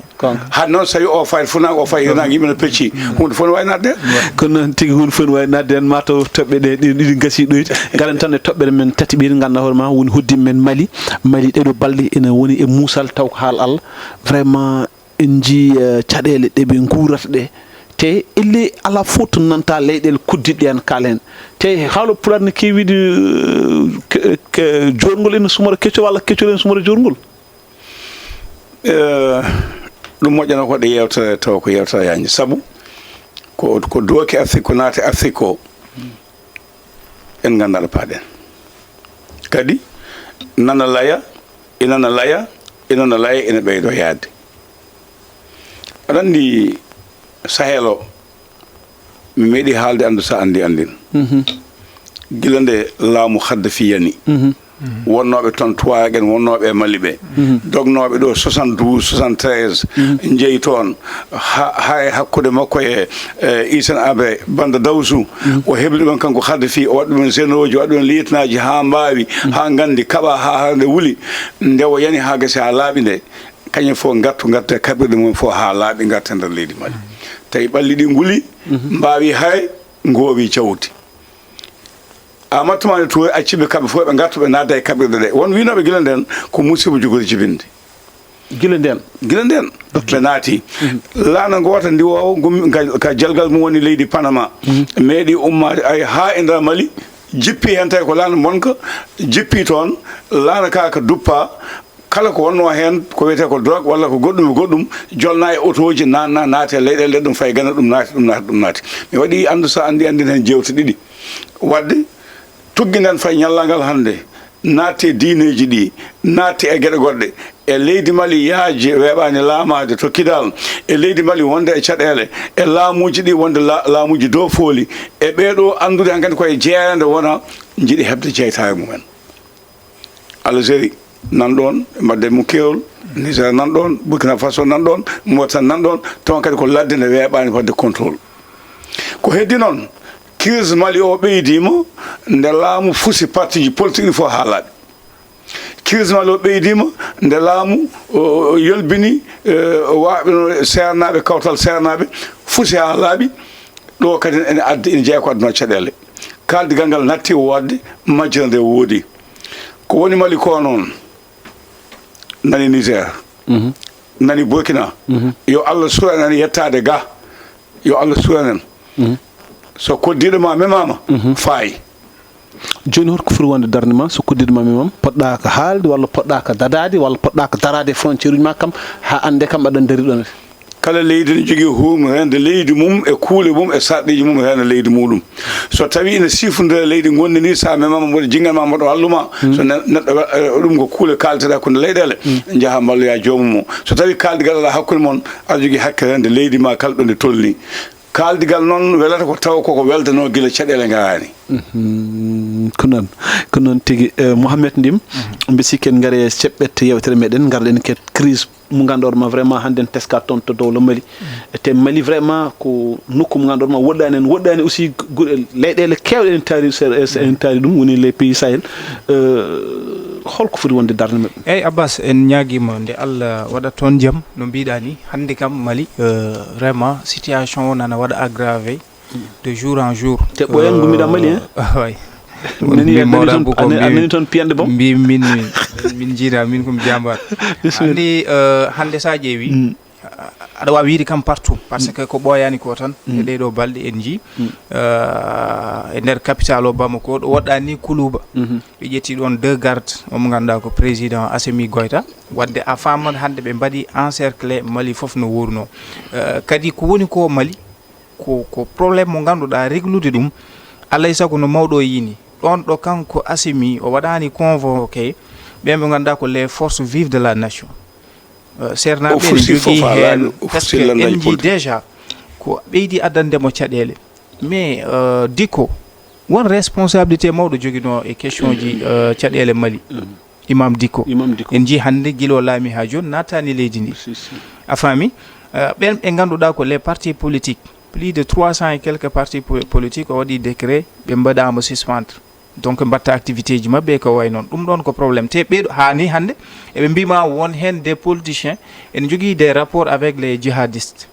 Hade noon, so tawi o fayi funaange, o fayi hirnaange, yimɓe no pecci. Huunde fof no wawi nadde. Ko noon tigi, huunde fof no wawi nadde en. Mataw toɓɓe ɗe ɗiɗi, ɗiɗi gasi ɗoyde. Ngaren tan e toɓɓere men tati ɓiɗen, ngannduɗaa hoore ma woni hoddii men Mali. Mali ɗeɗo balɗe ene woni e muusal taw ko haal Allah. Vraiment, en njii, eh, caɗeele ɗe ɓe nguurata ɗe. Te elle alaa fof to nanta leyɗeele koddiɗe en kaalen. Te haalo pulaar ne keewi wiide, eh, ke-, ke-, joorngol ene sumora keccol walla keccol ene sumora joorngol. Eh, ɗum moƴƴana ko ɗe yewtere taw ko yewtere yañde. Sabu ko, ko dooki Afrik, ko naati Afrik ko, en nganndaa ɗo paaɗen. Kadi nana laya, inana laya, inana laya, ina ɓeydo yaade. Aɗa anndi Sahel o, mi meeɗi haalde, anndu sa anndi, anndin. Gila nde laamu Khaddafi yani, wonnooɓe toon tuwareeg en, wonnooɓe e Mali ɓe, dognooɓe ɗo soixante-douze, soixante-treize, njeyi toon, ha, ha e hakkunde makko e, e Hissène Habré, banda Dawsu, o hebli ɗumen kanko Khaddafi, o waɗi ɗumen généraux ji, o waɗi ɗumen lieutenant ji, haa mbaawi, haa nganndi, kaɓa, haa, haa nde wuli, nde o yani haa gasi, haa laaɓi nde, kañum fof ngartu, ngartu e kaɓirɗe mum fof haa laaɓi, ngarta nder leydi Mali. Tawi ɓalli ɗi nguli, mbaawi hay, ngoowi jawdi. Amadou Toumani Touré acci ɓe kamɓe fof, ɓe ngarta, ɓe naatda e kaɓirɗe ɗe. Won wiinooɓe gila nden ko musiba jogori jibinde. Gila nden? Gila nden. Ok. Ɓe naati. Laana ngoota ndiwoowo gum-, ka, ka jalgal mum woni leydi Panama. Meeɗi ummaade ay haa e nder Mali, jippi heen tawi ko laana bonka, jippi toon, laana ka ka duppa, kala ko wonnoo heen, ko wiyetee ko drogue walla ko goɗɗum e goɗɗum, jolna e otooji, naatna, naati e leyɗeele ɗe, ɗum fayi Gana, ɗum naati, ɗum naati, ɗum naati. Mi waɗi anndu, so anndi, anndin heen jeewte ɗiɗi. Waɗde, tuggi nden fayi ñallal ngal hannde, naatti e diineeji ɗi, naatti e geɗe goɗɗe. E leydi Mali yaaji weeɓaani laamaade to Kidal, e leydi Mali wonde e caɗeele, e laamuuji ɗi wonde la-, laamuuji dow fooli, e ɓee ɗo anndude hankadi koye jeereende wona, njiɗi heɓde jeytaare mumen. Algérie nan ɗoon, mbaɗde mum keewol, Niger nan ɗoon, Burkina Faso nan ɗoon, Mauritanie nan ɗoon, toon kadi ko ladde nde weeɓaani waɗde contrôle. Ko heddi noon, crise Mali o ɓeydiima nde laamu fusi partiji politique ɗi fof haa laaɓi. Crise Mali o ɓeydiima nde laamu, o, o yolbini, eh, o waaɓino seernaaɓe, kawtal seernaaɓe, fusi haa laaɓi. Ɗo kadi ene addi, ene jeyaa ko aduna caɗeele. Kaaldigal ngal natti woodde, majjere nde woodi. Ko woni Mali ko noon, nani Niger, nani Burkina. Yo Allah suran en yettaade ga. Yo Allah suran en. So koddiiɗo ma memaama, faayi. Jooni, hol ko foti wonde darnde ma? So koddiiɗo ma memaama, poɗɗa ko haalde, walla poɗɗa ko dadaade, walla poɗɗa ko daraade e frontière uji ma kam, haa annde kam aɗa dari ɗoon? Kala leydi ne jogii huumre reende leydi mum e kuule mum e sarɗiiji mum reende leydi muɗum. So tawii ina sifondira leydi ngonndi ndi, so a memaama mboɗo jinganma mboɗo walluma, so ne- neɗɗo wa- eh, ɗum ko kuule kaalteɗa hakkunde leyɗeele, njaha mballoya joomum o. So tawii kaaldigal alaa hakkunde mon, aɗa jogii hakke reende leydi ma kala ɗo nde tolni. Kaaldigal noon welata ko tawa koko weldanoo gila caɗeele ngaraani. Ko noon, ko noon tigi. Eh, Mohamed Ndim, mbi sikki en ngare ceɓɓet yewtere meɗen, ngarɗen ke crise mo ngannduɗaa ma vraiment hannde en teska toon to dowla Mali. Te Mali vraiment ko nokku mo ngannduɗaa ma woɗɗaani en, woɗɗaani aussi gure leyɗeele keewɗe en taari, en taari ɗum woni les pays Sahel. Eh, holko foti wonde darnde maɓɓe? Eyyi Abbas, en ñaagiima nde Allah waɗa toon jam. No mbiɗa ni, hannde kam Mali, eh, vraiment situation o nana waɗa aggravé de jour en jour. Te ɓooyan ngummiɗa Mali, hein? Way. Nani a nani toon, a nani toon piyande bom? Mbi min min min jiida min ko mi jambar. Andi, eh, hannde sa ƴeewi, aɗa wawi wiide kam partout, parce que ko ɓooyani ko tan e ɗee ɗoo balɗe en njii, eh, e nder capital o Bamako, ɗo woɗɗani ni Kuluba. Ɓe ƴetti ɗoon deux gardes, omo ngannduɗaa ko président Assimi Goïta. Wadde a faamat hannde ɓe mbaɗi encerclé Mali fof no wuurno. Eh, kadi ko woni ko Mali, ko ko problème mo ngannduɗaa réglude ɗum, alay sago no mawɗo o yini. Ɗoon ɗo kanko Assimi o waɗani convoqué ɓen ɓe ngannduɗaa ko les forces vives de la nation. Eh, sernaaɓe ne Officier jogii fof a heen laaɓi, parce que officier lanndaaji en njii politique. Déjà ko ɓeydi addande mo caɗeele. Mais, eh, Dicko, won responsabilité mawɗo joginoo e question ji, eh, caɗeele Mali. Imam Dicko. Imam Dicko. En njii hannde gila o laami haa jooni naataani leydi ndi. Si, si. A faami? Eh, ɓen ɓe ngannduɗaa ko les partis politiques, plus de trois cents et quelques partis po- politiques, o waɗi décret, ɓe mbaɗaama suspendre. Donc mbatta activité ji maɓɓe e ko way noon. Ɗum ɗoon ko problème. Te ɓeeɗo haa ni hannde eɓe mbima won heen des politiciens ene njogii des rapports avec les djihadistes.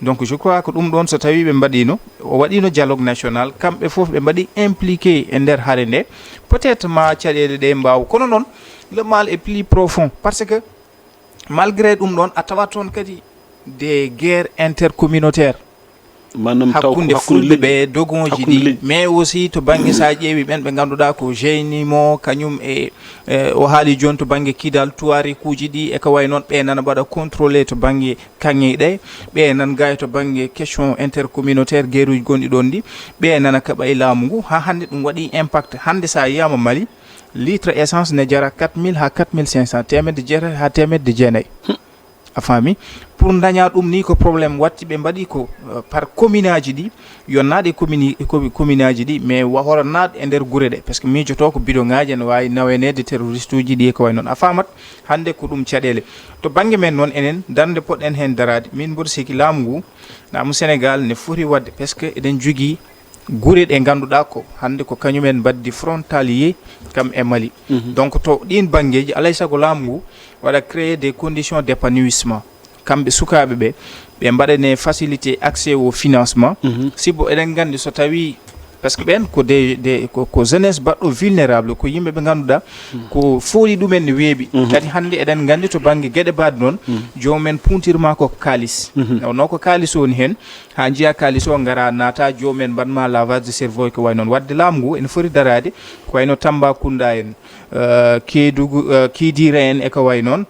Donc je crois que ɗum ɗoon so tawii ɓe mbaɗiino, o waɗiino dialogue national, kamɓe fof ɓe mbaɗi impliqué e nder hare nde. Peut-être ma caɗeele ɗe mbaaw. Kono noon le mal est plus profond, parce que malgré ɗum ɗoon a tawat toon kadi des guerres intercommunautaires. Maanaam taw ko Hakkunde hakkunde fulɓe leƴƴi. Ɓe dogonji Hakkunde ɗi leƴƴi. Mais aussi to bangge sa ƴeewi ɓen ɓe ngannduɗaa ko Génimo kañum e, e o haali jooni to bangge Kidal, tuwarikuuji ɗi e ko way noon, ɓe nana mbaɗa contrôlé to bangge kaŋŋe ɗe, ɓe nan gay to bangge question intercommunautaire, guerruuji gonɗi ɗoon ɗi, ɓe nana kaɓa e laamu ngu. Haa hannde ɗum waɗi impact. Hannde sa yiyama Mali, litre essence ne jara quatre mille haa quatre mille cinq cents, teemedde jeetati haa teemedde jeenayi. A faami? Pour daña ɗum ni ko problème, watti ɓe mbaɗi ko, eh, par commune aji ɗi, yo naat e commune, e comi- commune aji ɗi, mais wa- hora naat e nder gure ɗe, parce que miijoto ko bidon ngaji ene wawi naweneede terroriste uji ɗi e ko way noon. A faamat? Hannde ko ɗum caɗeele. To bannge men noon, enen darnde poɗɗen heen daraade, min mboɗo sikki laamu ngu, laamu Sénégal ne foti waɗde, parce que eɗen jogii gure ɗe ngannduɗaa ko hannde ko kañumen mbaddi frontalier kam e Mali. Donc to ɗiin banngeeji, alay sago laamu ngu waɗa créer des conditions d'épanouissement. Kamɓe sukaaɓe ɓe, ɓe mbaɗane facilité accès au financement. Sibu eɗen nganndi so tawii, parce que ɓeen ko des, des, ko, ko jeunesse baɗɗo vulnérable, ko yimɓe ɓe ngannduɗaa ko fooli ɗumen ne weeɓi. Kadi hannde eɗen nganndi to bannge geɗe baɗe noon, joomum en puntirma ko kaalis. Wonno ko kaalis woni heen, haa njiya kaalis o ngara naata, joomum en mbaɗma lavage de cerveau e ko way noon. Wadde laamu ngu ene foti daraade ko wayno Tambacounda en, eh, Kédougou, eh, Kidira en e ko way noon.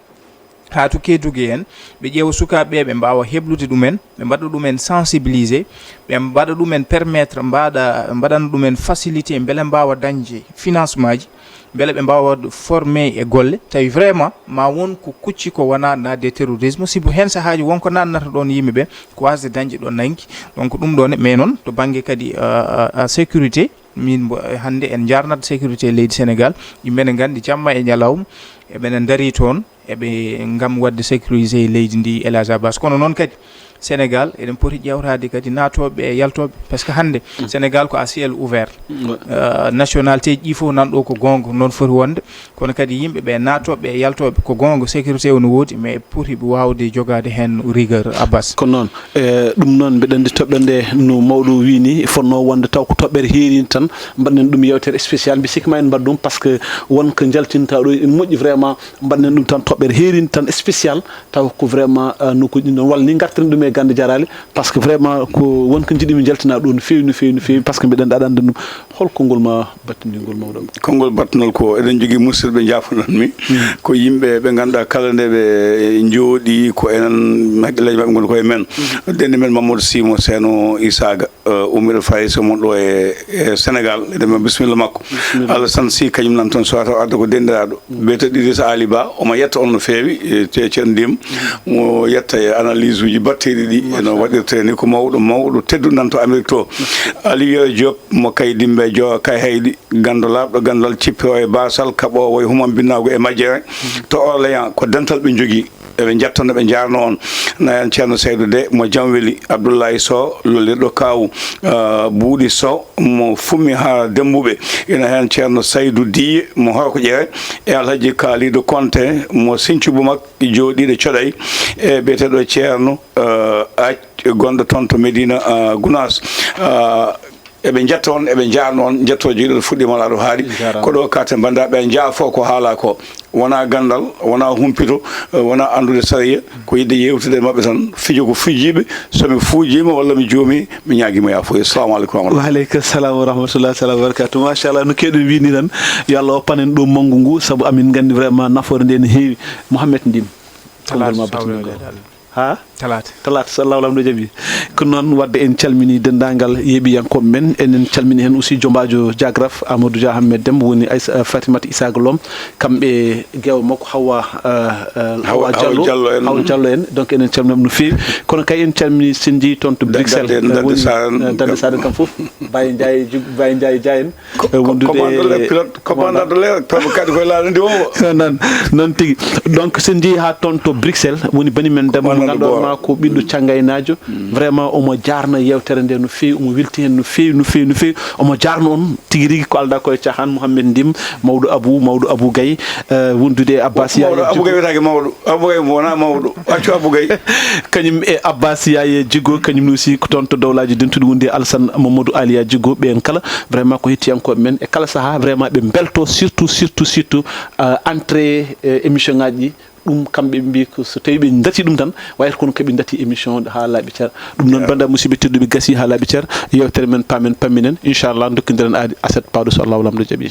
Haa to Kédougou en, ɓe ƴeewa sukaaɓe ɓe, ɓe mbaawa heblude ɗumen, ɓe mbaɗa ɗumen sensibilisé, ɓe mbaɗa ɗumen permettre, mbaɗa, mbaɗana ɗumen facilité, mbele mbaawa dañde financement ji, mbele ɓe mbaawa waɗde formé e golle. Tawi vraiment ma won ko kucci ko wona naatde e terrorisme, sibu heen sahaaji won ko naatnata ɗoon yimɓe ɓe, ko waasde dañde ɗoon nanngi. Donc ɗum ɗoon, mais noon to bannge kadi, euh, euh, sécurité, min mbo- hannde en njaarnat sécurité leydi Sénégal, yimɓe ne nganndi jamma e ñalawma, eɓe ne ndarii toon, eɓe ngam waɗde sécurisé leydi ndi, El Hadj Abbas. Kono noon kadi, Sénégal, eɗen poti ƴeewtaade kadi naatooɓe e yaltooɓe, parce que hannde Sénégal ko à ciel ouvert. Euh, nationalité ji ɗi fof nan ɗo ko goonga, noon foti wonde. Kono kadi yimɓe ɓe naatooɓe e yaltooɓe, ko goonga sécurité o no woodi, mais poti waawde jogaade heen rigueur, Abbas. Ko noon. E ɗum noon, mbiɗa anndi toɓɓere nde no mawɗo wii ni, fotnoo wonde taw ko toɓɓere heeriinde tan, mbaɗnen ɗum yewtere spécial. Mbi sikki ma en mbaɗ ɗum, parce que won ko njaltinta ɗo, ene moƴƴi vraiment, mbaɗnen ɗum tan toɓɓere heeriinde tan spécial, taw ko vraiment, euh, nokkuuji ɗin noon, walla ni ngartiren ɗum e Gannde jaraali, par ce que vraiment ko won ko njiɗmi njaltina ɗo no feewi, no feewi, no feewi, par ce que mbiɗen aɗa anndi ɗum. Hol konngol ma battindiingol mawɗo? Konngol battinol ko eɗen njogii musidɓe njaafonanmi, ko yimɓe ɓe ngannduɗaa kala nde ɓe njooɗii ko enen, hakkillaaji maɓɓe ngoni ko e men. Denndi men Mamadou Sy mo Seeno Isaaga, eh, ummiiɗo Faris, mon ɗo e, e Sénégal, eɗen mbiya bisimilla makko. Alassane Sy kañum nan toon, so wata o adda ko denndiraaɗo. Biyetee Idrissa Ali Ba, omo yetta on no feewi, e ce-, ceerno Ndim, mo yetta e analyse uji batteeɗi ɗi, e no waɗirtee ni, ko mawɗo, mawɗo tedduɗo nan to Amérique to. Aliou Yero Diop, mo Kay Dimbe, Jowa Kay Hayɗi, ganndo laaɓɗo ganndal, cippiroowo e baasal, kaɓoowo e humambinnaago e majjere, to Orléans, ko dental ɓe njogii. Eɓe njettono, ɓe njaarno on. Na heen Ceerno Saydu De mo Jamweli, Abdoulaye Sow, lollirɗo Kaawu, ah, Buuɗi Sow mo Fummi haa Demmbuɓe. Ina heen Ceerno Saydu Diye mo Horko Ƴere, e Alhaji Kaalidu Konte mo Sinthiou Boumak, jooɗiiɗo Coɗay, e biyeteeɗo Ceerno, ah, Ac, gonɗo toon to Medina, ah, Gunaas. Ah, eɓe njetta on, eɓe njaarno on, njettoo jeyɗo fuɗɗiima laaɗo haaɗi. Jaaraama. Ko ɗo katen banndiraaɓe, njaafo ko haalaa ko. Wonaa ganndal, wonaa humpito, eh, wonaa anndude sariya, ko yiɗde yeewtude e maɓɓe tan. Fijo ko fijiiɓe, so mi fuujiima walla mi juumii, mi ñaagiima yaafuya. Assalamu aleykum wa rahmatullah. Wa aleykum salam wa rahmatullah, salam wa barakatuh. Machallah, no keewɗen wiide ni tan, yo Allah oppan en ɗo manngu ngu, sabu amin nganndi vraiment nafoore nde ne heewi. Mouhamed Ndim, konngol ma battinol ko? Ha? Talaata. Talaata, so Allahu Lamɗo jaɓi. Ko noon, waɗde en calminii denndaangal yeeɓiyankooɓe men. Enen calminii heen aussi jombaajo Jaagraf, Amadou Dia Ahmed Dem, woni Aissa, eh, Fatimata Isaaga Lom. Kamɓe e geewo makko Hawa, eh, eh, Hawa, Hawa Hawa Diallo. Diallo en. Hawa Diallo en. Donc, enen calminii no feewi. Kono kay en calminii, so en njehii toon to Da-, Bruxelles, Dadde, eh, Dadde woni, Saren. Eh, Dadde Saren kam fof. Baye Ndiaye Jug-, Baye Ndiaye Dia en. Ko, eh, ko, wondude commandant de l'air, pilote, commandant de l'air, taw kadi koye laaɗo ndi wongo. Noon, noon tigi. Donc, so en njehii haa toon to Bruxelles, woni bani men debbo mo Commandant de ngannduɗaa bord. Ma ko ɓiɗɗo canngaynaajo. Mm. Vraiment, omo jaarna yeewtere nde no feewi, omo welti heen no feewi, no feewi, no feewi. Omo jaarna on tigi rigi ko aldaa koye caaxaan, Mouhamed Ndim, mawɗo Abou, mawɗo Abou Gaye, eh, wondude e Abbas Mawɗo Yaya Abou Gaye Djigo. Wiyetaake mawɗo. Abou Gaye mo wonaa mawɗo. Accu Abou Gaye. Kañum e Abbas Yaya Djigo, kañum ne aussi ko toon to Dowlaaji Dentuɗi wondi e Alassane Mamadou Aliya Djigo, ɓeen kala. Vraiment ko hettiyankooɓe men e kala sahaa, vraiment ɓe mbelto, surtout, surtout, surtout, euh, entrée, euh, émission ngaji ɗi. Ɗum kamɓe ɓe mbii ko so tawi ɓe dati ɗum tan, wayata kono kaɓe dati émission haa laaɓi cer. Ɗum noon, banndiraaɓe musidɓe tedduɓe, gasi haa laaɓi cer. Yeewtere men paamen pamminen, inchallah dokkindiren aadi aset pawɗo so Allahu Lamɗo jaɓi.